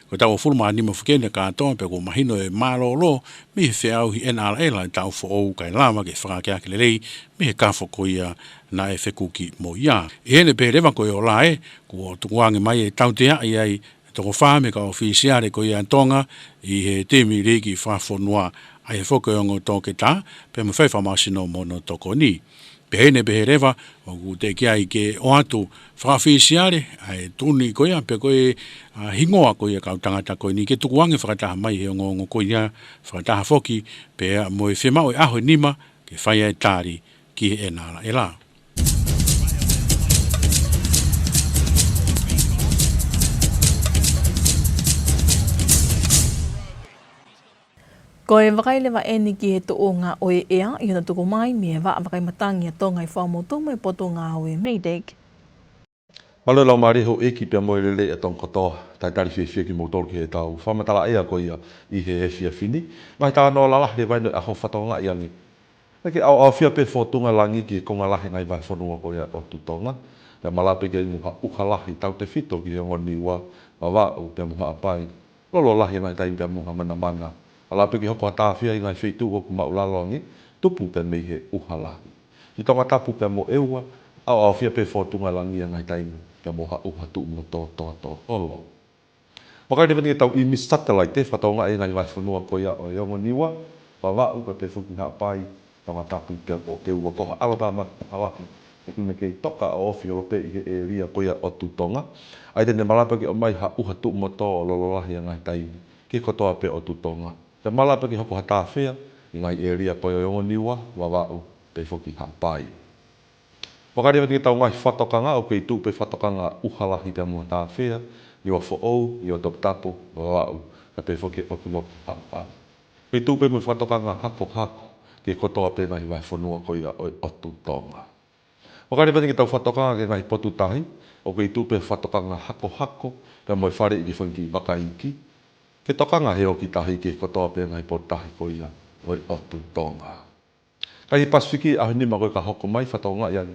Ko e taʻu hongofulu mā nima foki eni ʻa Kātoa pea kuo mahino e mālōlō mei he feʻauhi N R L ʻa e taʻu foʻou kae lava ke fakaakeake lelei mei he kafo ko ia naʻe fekuki mo ia. ʻI heʻene pehē leva ko e ola ē, kuo tukuange mai e tauteaʻi ai e toko fā mei he kau ʻofisiale ko ia ʻa Tonga ʻi he timi liki fakafonua, ʻa ia foki ko e ongo toketā pea mo e fai fakamālohisino mo hono tokoni. Pea ʻi heʻene pehē leva, ʻoku teʻeki ai ke ʻoatu fakaʻofisiale ʻa e tuʻuni ko ia pe ko e, ʻa, hingoa ko ia e kau tangata ko eni ke tukuange fakataha mai he ongoongo ko ia, fakataha foki pea mo e fiemaʻu e ʻaho ʻe nima ke fai ai e tali ki he N R L. Ko e vakai leva eni ki he tuʻunga ʻo e ʻea ʻi hono tuku mai mei he Vaʻa Vakai Matangi ʻa Tonga ʻi Fuaʻamotu mo e Potungāue MEIDECC. Mālō e laumālie houʻeiki pea mo e lelei ʻa Tonga kotoa. Talitali fiefia kimoutolu ki heʻetau fakamatala ʻea ko ia ʻi he efiafi ni. Ngaahi talanoa lalahi leva eni ʻo e ʻaho fakatokangaʻi ange. Naʻe kei ʻaoʻaofia pē fōtunga langi ki he konga lahi e ngaahi vahefonua ko ia ʻo e ʻotu Tonga. Pea malava pē ke inu ha ʻuha lahi tautefito ki he ongo Niua, Vavaʻu pea mo Haʻapai. Lolo lahi e ngaahi taimi pea mo ha manamana. Malava pē ke hoko ha tāfea ʻi he ngaahi feituʻu ʻoku māʻulalo ange, tupu pē mei he ʻuha lahi. ʻI Tongatapu pea mo ʻEua, ʻaoʻaofia pē fōtunga langi ʻa e ngaahi taimi pea mo ha ʻuha tuʻu mo tō toa tō holo. Vakai leva eni ki heʻetau ʻīmisi satelaite fakatokangaʻi e ngaahi vahefonua ko ia ʻo e ongo Niua, Vavaʻu kae pehē foki ki Haʻapai, Tongatapu pea mo ʻEua, ko ha ʻAlo Tāmaki ʻUha Lahi ʻoku ne kei toka ʻo ofi holo pē ʻi he ʻēlia ko ia ʻo e ʻotu Tonga. ʻA ia te ne malava pē ke ʻomai ha ʻuha tuʻu mo tō ʻo lolo lahi ʻa e ngaahi taimi ki he kotoa pē ʻotu Tonga. Pea malava pē ke hoko ha tāfea ʻi he ngaahi ʻēlia ko ia ʻo e ongo Niua, Vavaʻu pea pehē foki ki Haʻapai. Vakai leva eni ki heʻetau ngaahi fakatokanga, ʻoku kei tuʻu pē fakatokanga ʻuha lahi pea mo ha tāfea, Niuafoʻou, Niuatoputapu, Vavaʻu, kae pehē foki ki he ʻotu Haʻapai. Kei tuʻu pē mo e fakatokanga hakohako ki he kotoa pē ngaahi vahefonua ko ia ʻo e ʻotu Tonga. Vakai leva eni ki heʻetau fakatokanga ki he ngaahi potu tahi, ʻoku kei tuʻu pē fakatokanga hakohako pea mo e faleʻi ki he fanga kiʻi vaka iiki, ke tokanga he oki tahi ki he kotoa pē ngaahi potu tahi ko ia ʻo e ʻotu Tonga. Ka ʻi he Pasifiki, ʻaho ʻe nima ko ē ka hoko mai fakatokangaʻi ange,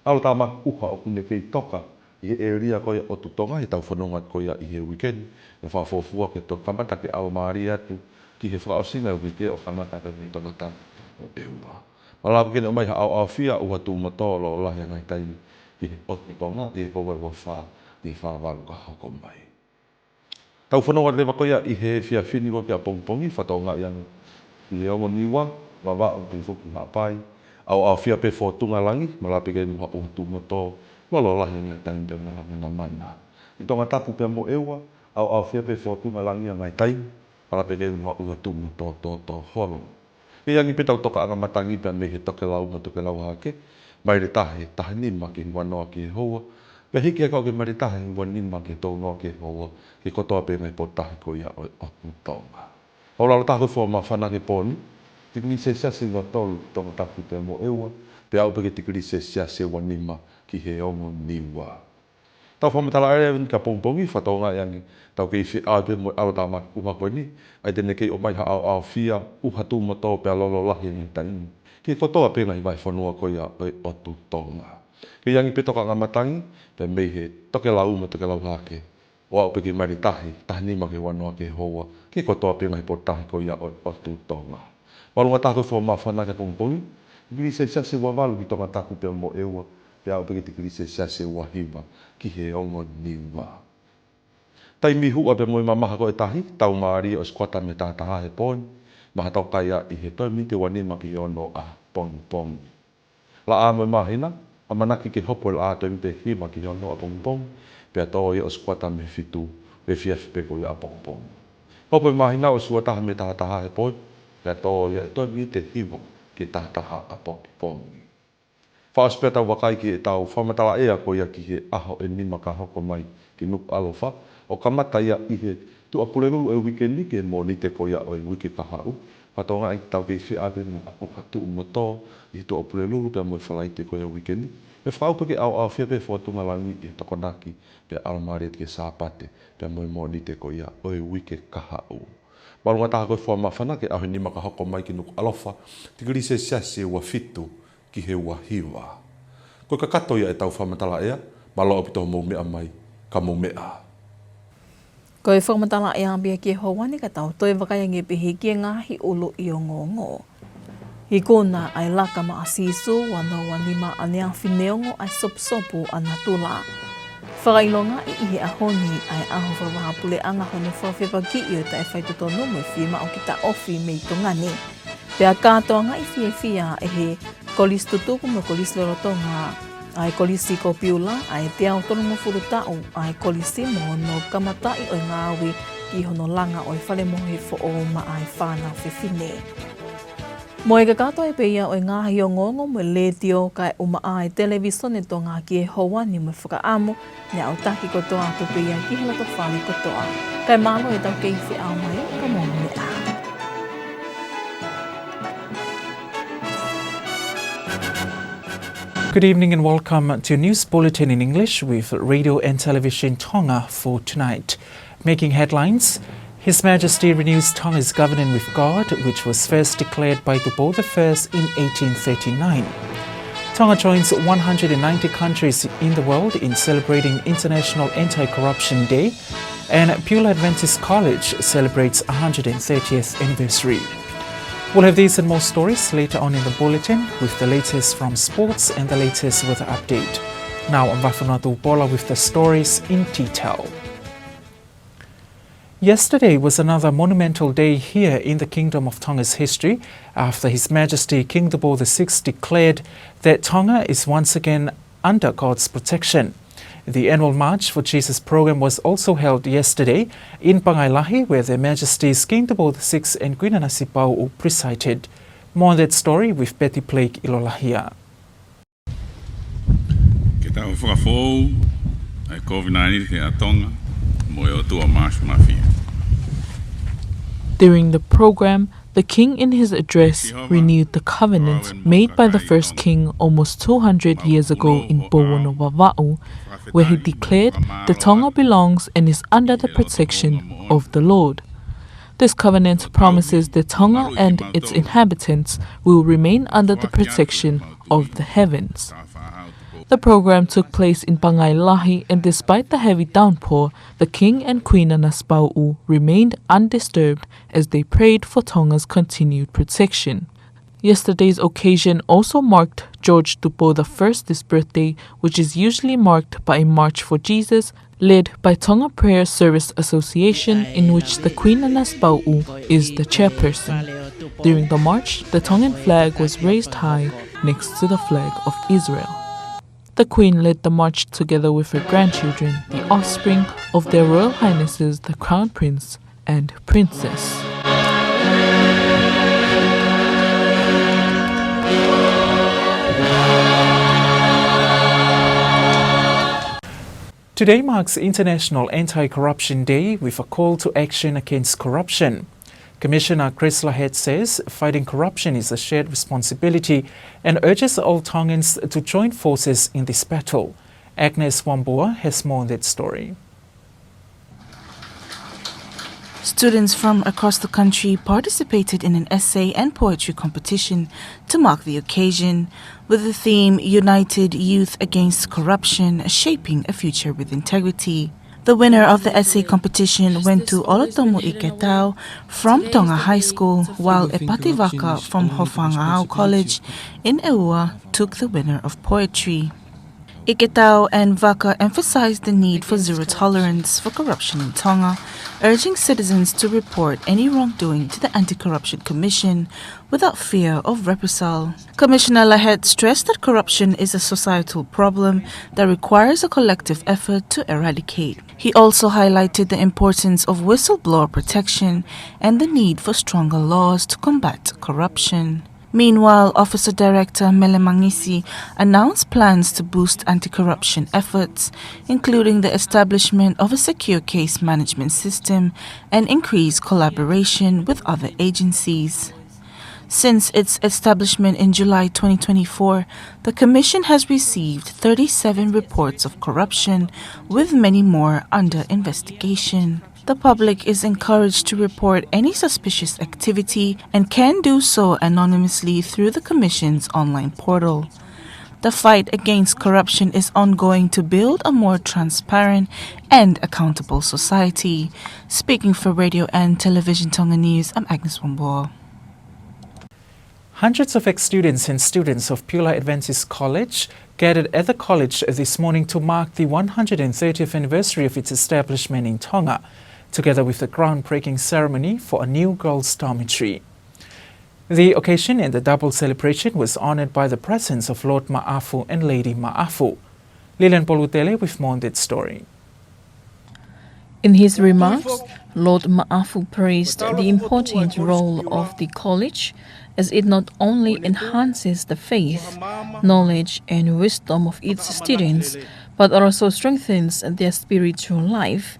ʻAlo Tāmaki ʻUha ʻoku ne kei toka ʻi he ʻēlia ko ia ʻo e ʻotu Tonga, heʻetau fononga ko ia ʻi he uike ni, ʻe fakafuofua ke toe kamata ke ʻalomālie atu ki he fakaʻosinga e uike ʻo kamata pē mei Tongatapu mo ʻEua. Malava ke ne ʻomai ha ʻaoʻaofia ʻuha tuʻu mo tō lolo lahi ʻa e ngaahi taimi ki he ʻotu Tonga, ʻi he pō ua ua fā ki he fā valu ka hoko mai. Tau fononga leva ko ia ʻi he efiafi ni ko ē ki ʻapongipongi fakatokangaʻi ange, ʻi he ongo Niua, Vavaʻu pea pehē foki ki Haʻapai, ʻaoʻaofia pē fōtunga langi, malava pē ke inu ha ʻuha tuʻu mo tō, lolo lahi ʻa e ngaahi taimi pea mo ha manamana. ʻI Tongatapu pea mo ʻEua, ʻaoʻaofia pē fōtunga langi ʻa e ngaahi taimi, malava pē ke inu ha ʻuha tuʻu mo tō tō tō holo. Kei angi pē ʻetau tokaʻanga matangi pea mei he tokelau mo e tokelau hahake, maile taha he taha nima ki he ua noa ki he houa, pea hiki hake ʻo aʻu ki he maile taha he ua nima ki he tolu noa ki he houa, ki he kotoa pē ngaahi potu tahi ko ia ʻo e ʻotu Tonga. Mālō e ʻalu taha ko e foʻi māfana ki he pō ni, tikilī selesiasi ua tolu Tongatapu pea mo ʻEua, pea aʻu pē ki he tikilī selesiasi ua nima ki he ongo Niua. Tau fakamatala leva eni ki ʻapongipongi fakatokangaʻi ange, tau kei feʻao pē mo e ʻAlo Tāmaki ʻUha ko eni, ʻa ia te ne kei ʻomai ha ʻaoʻaofia ʻuha tuʻu mo tō pea lolo lahi ʻa e ngaahi taimi ki he kotoa pē ngaahi vahefonua ko ia ʻo e ʻotu Tonga. Ke ʻi ai ange pē tokanga matangi, pea mei he tokelau mo e tokelau hake, ʻo aʻu pē ki he maile tahi, taha nima ki he ua noa ki he houa, ki he kotoa pē ngaahi potutahi ko ia ʻo e ʻotu Tonga. Mālō e ngataʻanga ko e fua māfana ki he pongipongi, tikilī selesiasi ua valu ki Tongatapu pea mo ʻEua, pea aʻu pē ki he tikilī selesiasi ua hiva ki he ongo nima. Taimi huʻa pea mo e mamaha ko e tahi, tau mālie ʻosi kuata mei he taha taha he pō ni, maha tau kai ia ʻi he toe miniti ua nima ki he ono ʻapongipongi. Laʻā mo e māhina, ʻamanaki ke hopo e laʻā toe miniti hiva ki he ono ʻapongipongi, pea tō ia ʻosi kuata mei he fitu, efiafi pē ko ia ʻapongipongi. Hopo e māhina ʻosi ua taha mei he taha taha he pō ni, pea tō ia ʻe toe miniti hiva ki he taha taha ʻapongipongi. Fakaʻosi pea tau vakai ki heʻetau fakamatala ʻea ko ia ki he ʻaho ʻe nima ka hoko mai ki Nukuʻalofa, ʻo kamata ia ʻi he Tuʻapulelulu ʻo e uike ni ki he Mōnite ko ia ʻo e uike kahaʻu. Fakatokangaʻi ʻoku tau kei feʻaveʻaki mo e ʻapi fakatuʻu mo tō ʻi he Tuʻapulelulu pea mo e Falaite ko ia ʻo e uike ni. Pea fakaʻau pē ke ʻaoʻaofia pē e fōtunga langi ʻi he Tokonaki, pea ʻalu mālie atu ki he Sāpate pea mo e Mōnite ko ia ʻo e uike kahaʻu. Mālō e ngataʻanga ko e fua māfana ki he ʻaho ʻe nima ka hoko mai ki Nukuʻalofa, tikilī selesiasi ua fitu ki he ua hiva. Ko e kakato ia ʻetau fakamatala ʻea, mālō ʻaupito hoʻomou meʻa mai, ka mou meʻa. Ko e fakamatala ʻea pē ia ki he houa ni, ka tau toe vakai ange pē ki he ngaahi ʻuluʻi ongoongo. Ikuna ʻa e Laka maʻa Sīsū, ua noa ua nima ʻaneafi neongo ʻa e sopusopu ʻa natula. Fakaʻilongaʻi ʻi he ʻaho ni ʻa e ʻaho fakavahaʻapuleʻanga hono fakafepakiʻi ʻo e taʻefaitotonu mo e fiemaʻu ke taʻofi mei Tonga ni. Pea kātoangaʻi fiefia ʻe he Kolisi Tutuku mo e Kolisi Lolotonga ʻa e Kolisi ko Piula ʻa e teau tolungofulu taʻu ʻa e kolisi mo hono kamataʻi ʻo e ngāue ki hono langa ʻo e fale mohe foʻou maʻa e fānau fefine. Mo e kakato pē ia ʻo e ngaahi ongoongo mei he Letiō kae ʻumaʻā e Televīsone Tonga ki he houa ni, mo e fakaʻamu ke aʻutaki kotoa atu pē ia ki he loto fale kotoa. Kae mālō ʻetau kei feʻao mai, ka mou meʻa. Good evening and welcome to News Bulletin in English with Radio and Television Tonga for tonight. Making headlines, His Majesty renews Tonga's covenant with God, which was first declared by Tupou the First in eighteen thirty-nine. Tonga joins one hundred and ninety countries in the world in celebrating International Anti-Corruption Day, and Piula Adventist College celebrates one hundred and thirtieth anniversary. We'll have these and more stories later on in the bulletin, with the latest from sports and the latest weather update. Now, I'm Vafanua Tupola with the stories in detail. Yesterday was another monumental day here in the Kingdom of Tonga's history, after His Majesty King Tupou the Sixth declared that Tonga is once again under God's protection. The annual March for Jesus program was also held yesterday in Pangai Lahi, where Their Majesties King Tupou the Sixth and Queen Nanasipauʻu presided. More on that story with Betty Blake ʻi Lolahia. Ke tau fakafoʻou ʻa e kovinānite ʻa Tonga mo e ʻOtua Māfimafi. During the program, the King in his address renewed the covenant made by the first king almost two hundred years ago in Pouono Vavaʻu, where he declared that Tonga belongs and is under the protection of the Lord. This covenant promises that Tonga and its inhabitants will remain under the protection of the heavens. The program took place in Pangai Lahi, and despite the heavy downpour, the King and Queen Nanasipauʻu remained undisturbed as they prayed for Tonga's continued protection. Yesterday's occasion also marked George Tupou the First's birthday, which is usually marked by a March for Jesus, led by Tonga Prayer Service Association, in which the Queen Nanasipauʻu is the chairperson. During the march, the Tongan flag was raised high next to the flag of Israel. The Queen led the march together with her grandchildren, the offspring of Their Royal Highnesses the Crown Prince and Princess. Today marks International Anti-Corruption Day, with a call to action against corruption. Commissioner Chris Lahet says fighting corruption is a shared responsibility and urges all Tongans to join forces in this battle. Agnes Wambua has more on that story. Students from across the country participated in an essay and poetry competition to mark the occasion, with the theme United Youth Against Corruption, Shaping a Future with Integrity. The winner of the essay competition went to Olotomu Iketau from Tonga High School, while Epati Vaka from Hofanga'ao College in ʻEua took the winner of poetry. Iketau and Vaka emphasized the need for zero tolerance for corruption in Tonga, urging citizens to report any wrongdoing to the Anti-Corruption Commission without fear of reprisal. Commissioner Lahat stressed that corruption is a societal problem that requires a collective effort to eradicate. He also highlighted the importance of whistleblower protection and the need for stronger laws to combat corruption. Meanwhile, Officer Director Mele Mangisi announced plans to boost anti-corruption efforts, including the establishment of a secure case management system and increased collaboration with other agencies. Since its establishment in July twenty twenty-four, the Commission has received thirty-seven reports of corruption, with many more under investigation. The public is encouraged to report any suspicious activity and can do so anonymously through the Commission's online portal. The fight against corruption is ongoing to build a more transparent and accountable society. Speaking for Radio and Television Tonga News, I'm Agnes Wamboa. Hundreds of ex-students and students of Piula Adventist College gathered at the college this morning to mark the one hundred thirtieth anniversary of its establishment in Tonga, together with the groundbreaking ceremony for a new girls' dormitory. The occasion and the double celebration was honored by the presence of Lord Ma'afu and Lady Ma'afu. Lilian Polutele with more on that story. In his remarks, Lord Ma'afu praised the important role of the college, as it not only enhances the faith, knowledge, and wisdom of its students, but also strengthens their spiritual life.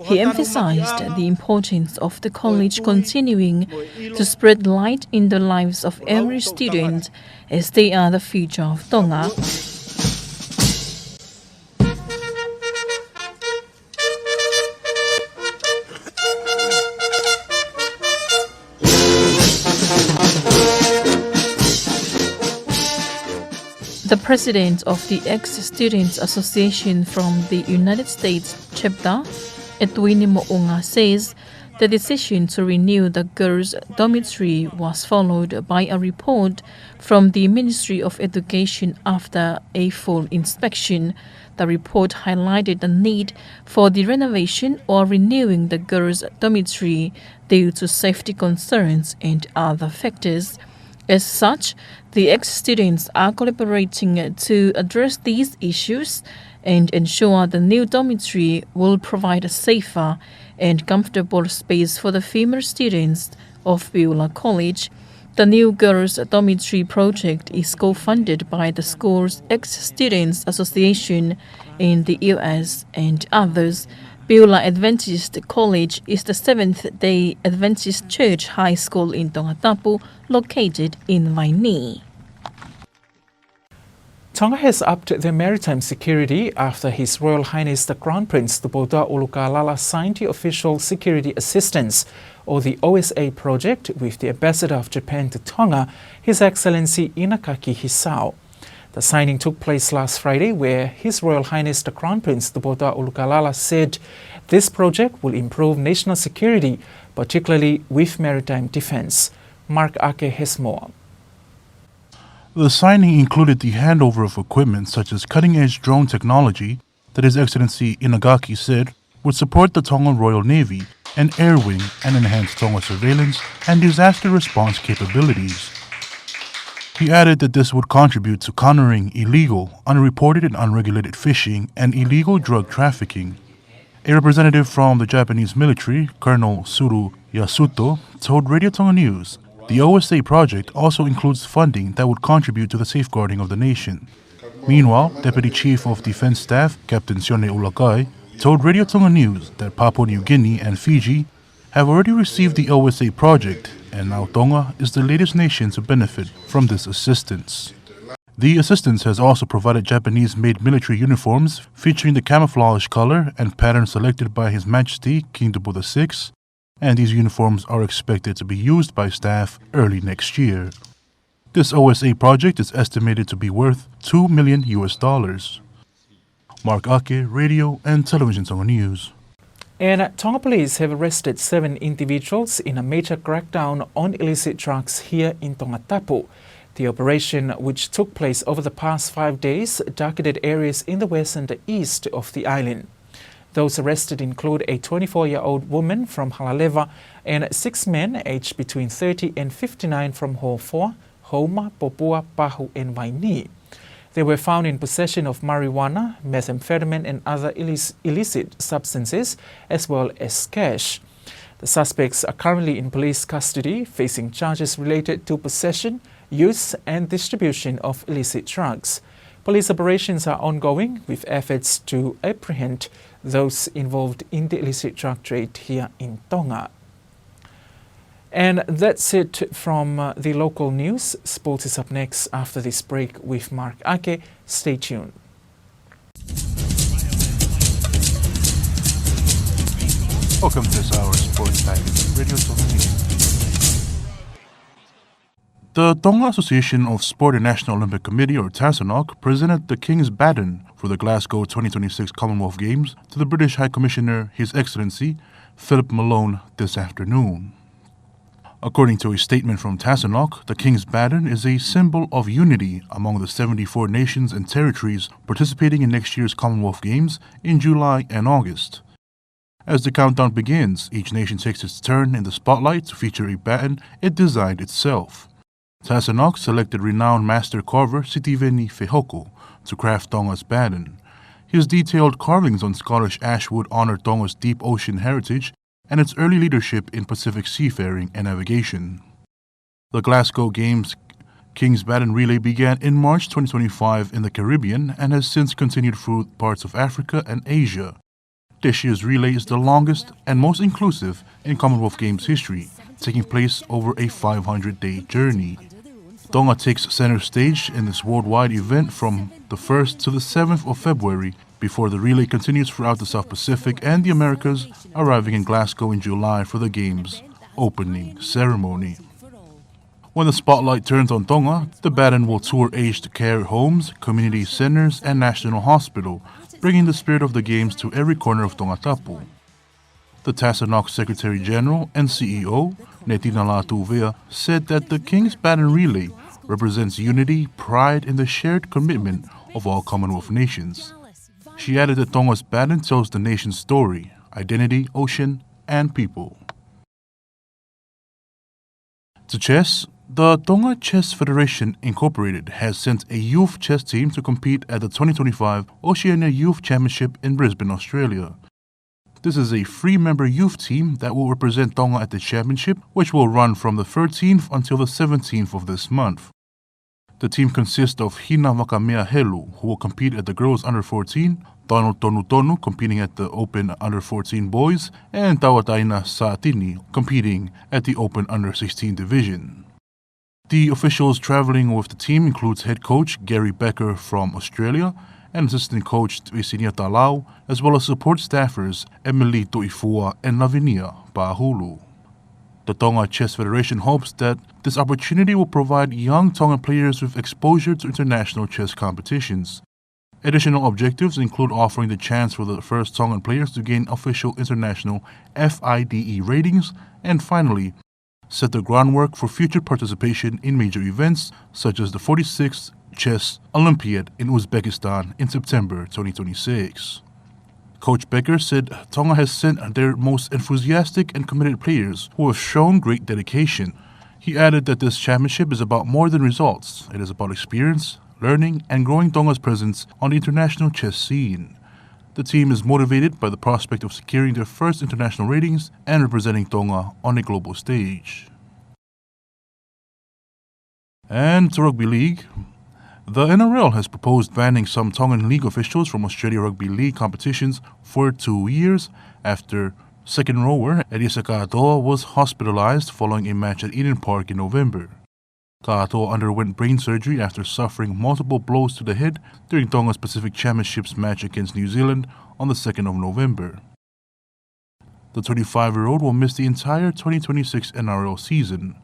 He emphasized the importance of the college continuing to spread light in the lives of every student, as they are the future of Tonga. The president of the Ex-Students Association from the United States chapter, Edwin Mo'unga, says the decision to renew the girls' dormitory was followed by a report from the Ministry of Education after a full inspection. The report highlighted the need for the renovation or renewing the girls' dormitory due to safety concerns and other factors. As such, the ex-students are collaborating to address these issues and ensure the new dormitory will provide a safer and comfortable space for the female students of Piula College. The new girls' dormitory project is co-funded by the school's Ex-Students Association in the U S and others. Piula Adventist College is the Seventh-day Adventist Church High School in Tongatapu, located in Vainī. Tonga has upped their maritime security after His Royal Highness the Crown Prince Tupoutoʻa ʻUlukalala signed the official security assistance, or the O S A project, with the Ambassador of Japan to Tonga, His Excellency Inagaki Hisao. The signing took place last Friday, where His Royal Highness the Crown Prince Tupoutoʻa ʻUlukalala said this project will improve national security, particularly with maritime defense. Mark Ake has more. The signing included the handover of equipment such as cutting-edge drone technology that His Excellency Inagaki said would support the Tonga Royal Navy and Air Wing and enhance Tonga surveillance and disaster response capabilities. He added that this would contribute to countering illegal, unreported and unregulated fishing and illegal drug trafficking. A representative from the Japanese military, Colonel Suru Yasuto, told Radio Tonga News the O S A project also includes funding that would contribute to the safeguarding of the nation. Meanwhile, Deputy Chief of Defense Staff, Captain Sione ʻUlakai, told Radio Tonga News that Papua New Guinea and Fiji have already received the O S A project, and now Tonga is the latest nation to benefit from this assistance. The assistance has also provided Japanese-made military uniforms featuring the camouflage color and pattern selected by His Majesty King Tupou the Sixth, and these uniforms are expected to be used by staff early next year. This O S A project is estimated to be worth two million U S dollars. Mark Ake, Radio and Television Tonga News. And Tonga police have arrested seven individuals in a major crackdown on illicit drugs here in Tongatapu. The operation, which took place over the past five days, targeted areas in the west and the east of the island. Those arrested include a twenty-four-year-old woman from Halaleva and six men aged between thirty and fifty-nine from Hofoa, Houma, Popua, Pahu, and Vainī. They were found in possession of marijuana, methamphetamine, and other illic-, illicit substances, as well as cash. The suspects are currently in police custody, facing charges related to possession, use, and distribution of illicit drugs. Police operations are ongoing, with efforts to apprehend those involved in the illicit drug trade here in Tonga. And that's it from, uh, the local news. Sports is up next after this break with Mark Ake. Stay tuned. Welcome to this hour's sports package, Radio Tonga News. The Tonga Association of Sport and National Olympic Committee, or TASANOC, presented the King's Baton for the Glasgow twenty twenty-six Commonwealth Games to the British High Commissioner, His Excellency Philip Malone, this afternoon. According to a statement from TASANOC, the King's Baton is a symbol of unity among the seventy-four nations and territories participating in next year's Commonwealth Games in July and August. As the countdown begins, each nation takes its turn in the spotlight to feature a baton it designed itself. TASANOC selected renowned master carver Sitiveni Fehoko to craft Tonga's baton. His detailed carvings on Scottish ashwood honor Tonga's deep ocean heritage and its early leadership in Pacific seafaring and navigation. The Glasgow Games King's Baton Relay began in March twenty twenty-five in the Caribbean and has since continued through parts of Africa and Asia. This year's relay is the longest and most inclusive in Commonwealth Games history, taking place over a five hundred-day journey. Tonga takes center stage in this worldwide event from the first to the seventh of February, before the relay continues throughout the South Pacific and the Americas, arriving in Glasgow in July for the Games opening ceremony. When the spotlight turns on Tonga, the baton will tour aged care homes, community centers, and National Hospital, bringing the spirit of the Games to every corner of Tongatapu. The TASANOC Secretary General and C E O, Netina Latuvea, said that the King's Baton Relay represents unity, pride, and the shared commitment of all Commonwealth nations. She added that Tonga's baton tells the nation's story, identity, ocean, and people. To chess, the Tonga Chess Federation Incorporated has sent a youth chess team to compete at the twenty twenty-five Oceania Youth Championship in Brisbane, Australia. This is a three-member youth team that will represent Tonga at the championship, which will run from the thirteenth until the seventeenth of this month. The team consists of Hina Vakamea Helu, who will compete at the girls under fourteen, Donald Tonutonu competing at the open under fourteen boys, and Tauataina Satini competing at the open under sixteen division. The officials traveling with the team includes head coach Gary Becker from Australia and assistant coach Isinia Talau, as well as support staffers Emily Tuifua and Lavinia Pahulu. The Tonga Chess Federation hopes that this opportunity will provide young Tongan players with exposure to international chess competitions. Additional objectives include offering the chance for the first Tongan players to gain official international FIDE ratings, and finally, set the groundwork for future participation in major events such as the forty-sixth Chess Olympiad in Uzbekistan in September twenty twenty-six. Coach Becker said Tonga has sent their most enthusiastic and committed players who have shown great dedication. He added that this championship is about more than results. It is about experience, learning, and growing Tonga's presence on the international chess scene. The team is motivated by the prospect of securing their first international ratings and representing Tonga on a global stage. And to rugby league, the N R L has proposed banning some Tongan league officials from Australia rugby league competitions for two years after second rower Eliesa Katoa was hospitalized following a match at Eden Park in November. Katoa underwent brain surgery after suffering multiple blows to the head during Tonga's Pacific Championships match against New Zealand on the second of November. The twenty-five-year-old will miss the entire twenty twenty-six N R L season.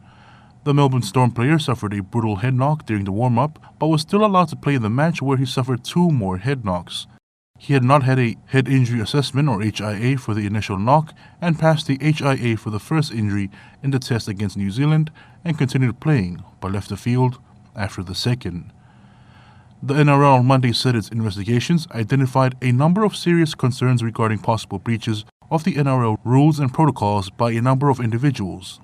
The Melbourne Storm player suffered a brutal head knock during the warm-up, but was still allowed to play in the match where he suffered two more head knocks. He had not had a head injury assessment or H I A for the initial knock and passed the H I A for the first injury in the test against New Zealand and continued playing, but left the field after the second. The N R L on Monday said its investigations identified a number of serious concerns regarding possible breaches of the N R L rules and protocols by a number of individuals.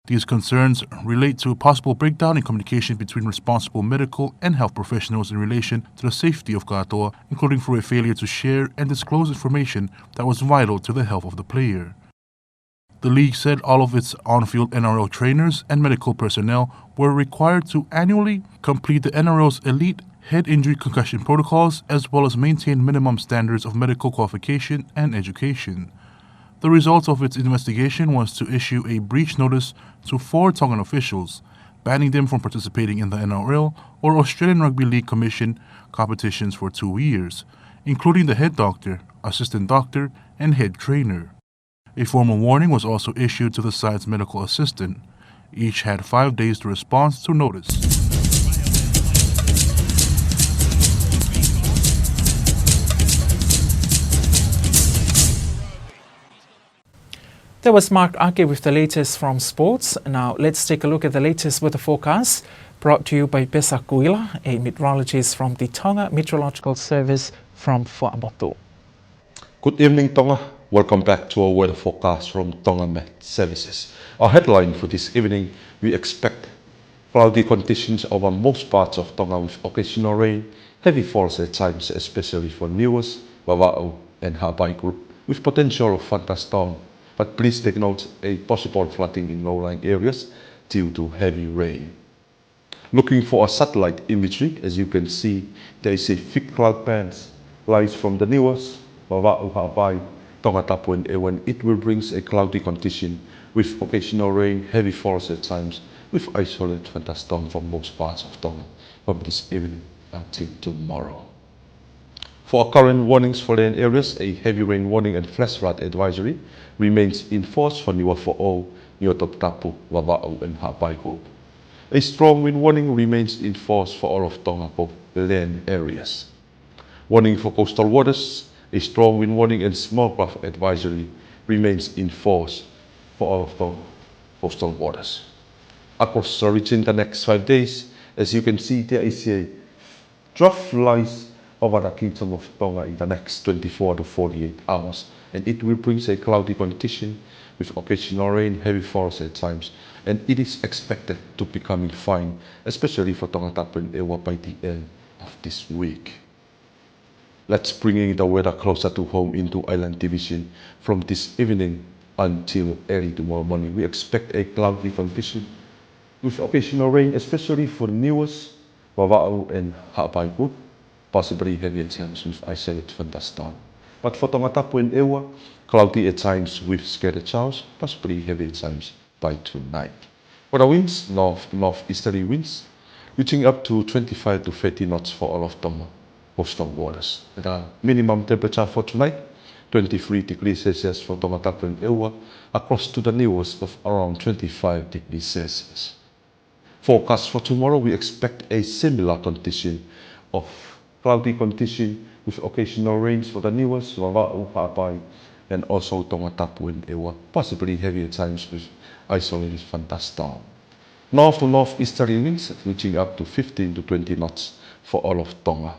These concerns relate to a possible breakdown in communication between responsible medical and health professionals in relation to the safety of katoa, including for a failure to share and disclose information that was vital to the health of the player. The league said all of its on-field N R L trainers and medical personnel were required to annually complete the N R L's elite head injury concussion protocols, as well as maintain minimum standards of medical qualification and education. The result of its investigation was to issue a breach notice to four Tongan officials, banning them from participating in the N R L or Australian Rugby League Commission competitions for two years, including the head doctor, assistant doctor, and head trainer. A formal warning was also issued to the side's medical assistant. Each had five days to respond to notice. That was Mark Ake with the latest from sports. Now let's take a look at the latest weather forecast, brought to you by Pesa Kuila, a meteorologist from the Tonga Meteorological Service from Fuaʻamotu. Good evening, Tonga. Welcome back to our weather forecast from Tonga Met Services. Our headline for this evening: we expect cloudy conditions over most parts of Tonga with occasional rain, heavy falls at times, especially for Niuas, Vavaʻu, and Haʻapai Group, with potential of thunderstorm. But please take note a possible flooding in low-lying areas due to heavy rain. Looking for a satellite imagery, as you can see, there is a thick cloud bands lies from the Niuas, Vavaʻu, Haʻapai, Tongatapu and ʻEua, and it will brings a cloudy condition with occasional rain, heavy falls at times, with isolated thunderstorm for most parts of Tonga from this evening until tomorrow. For our current warnings for land areas, a heavy rain warning and flash flood advisory remains in force for Niuafoʻou, Niuatoputapu, Vavaʻu and Haʻapai Group. A strong wind warning remains in force for all of Tonga for land areas. Warning for coastal waters, a strong wind warning and small craft advisory remains in force for all of Tonga coastal waters. Across the region the next five days, as you can see, there is a trough lies over the Kingdom of Tonga in the next twenty-four to forty-eight hours, and it will bring a cloudy condition with occasional rain, heavy falls at times, and it is expected to becoming fine, especially for Tongatapu and ʻEua by the end of this week. Let's bringing the weather closer to home into Island Division from this evening until early tomorrow morning. We expect a cloudy condition with occasional rain, especially for Niuas, Vavaʻu and Haʻapai Group, possibly heavy at times with isolated thunderstorm. But for Tongatapu and ʻEua, cloudy at times with scattered showers, possibly heavy at times by tonight. For the winds, north, northeasterly winds, reaching up to twenty-five to thirty knots for all of Tonga coastal waters. The minimum temperature for tonight, twenty-three degrees Celsius for Tongatapu and ʻEua, across to the Niuas of around twenty-five degrees Celsius. Forecast for tomorrow, we expect a similar condition of cloudy condition with occasional rains for the Niuas, Vavaʻu, Haʻapai, and also Tongatapu and ʻEua, possibly heavy at times with isolated thunderstorm. North to northeasterly winds reaching up to fifteen to twenty knots for all of Tonga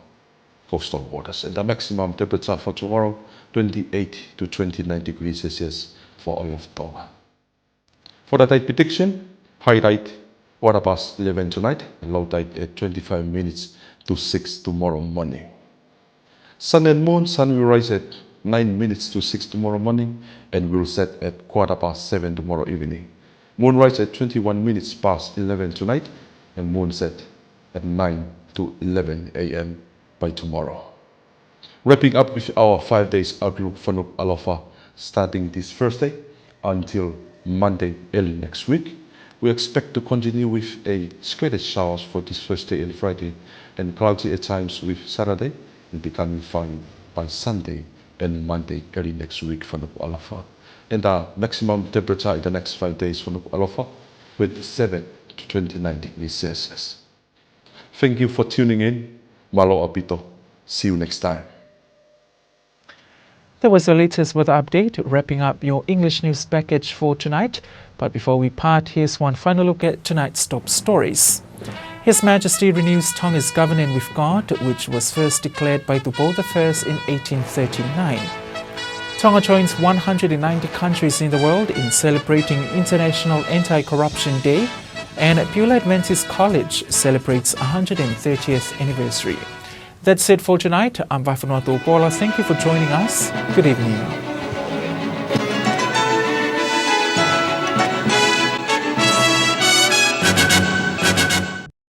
coastal waters. And the maximum temperature for tomorrow, twenty-eight to twenty-nine degrees Celsius for all of Tonga. For the tide prediction, high tide quarter past eleven tonight, and low tide at twenty-five minutes to six tomorrow morning. Sun and moon, sun will rise at nine minutes to six tomorrow morning and will set at quarter past seven tomorrow evening. Moon rise at twenty-one minutes past eleven tonight and moon set at nine to eleven A M by tomorrow. Wrapping up with our five days outlook for Nukuʻalofa, starting this Thursday until Monday early next week, we expect to continue with a scattered showers for this Thursday and Friday, and cloudy at times with Saturday, and becoming fine by Sunday and Monday early next week for Nukuʻalofa. And our maximum temperature in the next five days for Nukuʻalofa with seven to twenty-nine degrees Celsius. Thank you for tuning in. Mālō ʻaupito. See you next time. That was the latest weather update, wrapping up your English news package for tonight. But before we part, here's one final look at tonight's top stories. His Majesty renews Tonga's covenant with God, which was first declared by Tupou the First in eighteen thirty-nine. Tonga joins one hundred and ninety countries in the world in celebrating International Anti-Corruption Day, and Beulah Adventist College celebrates one hundred and thirtieth anniversary. That's it for tonight. I'm Vaifanua Tupola. Thank you for joining us. Good evening.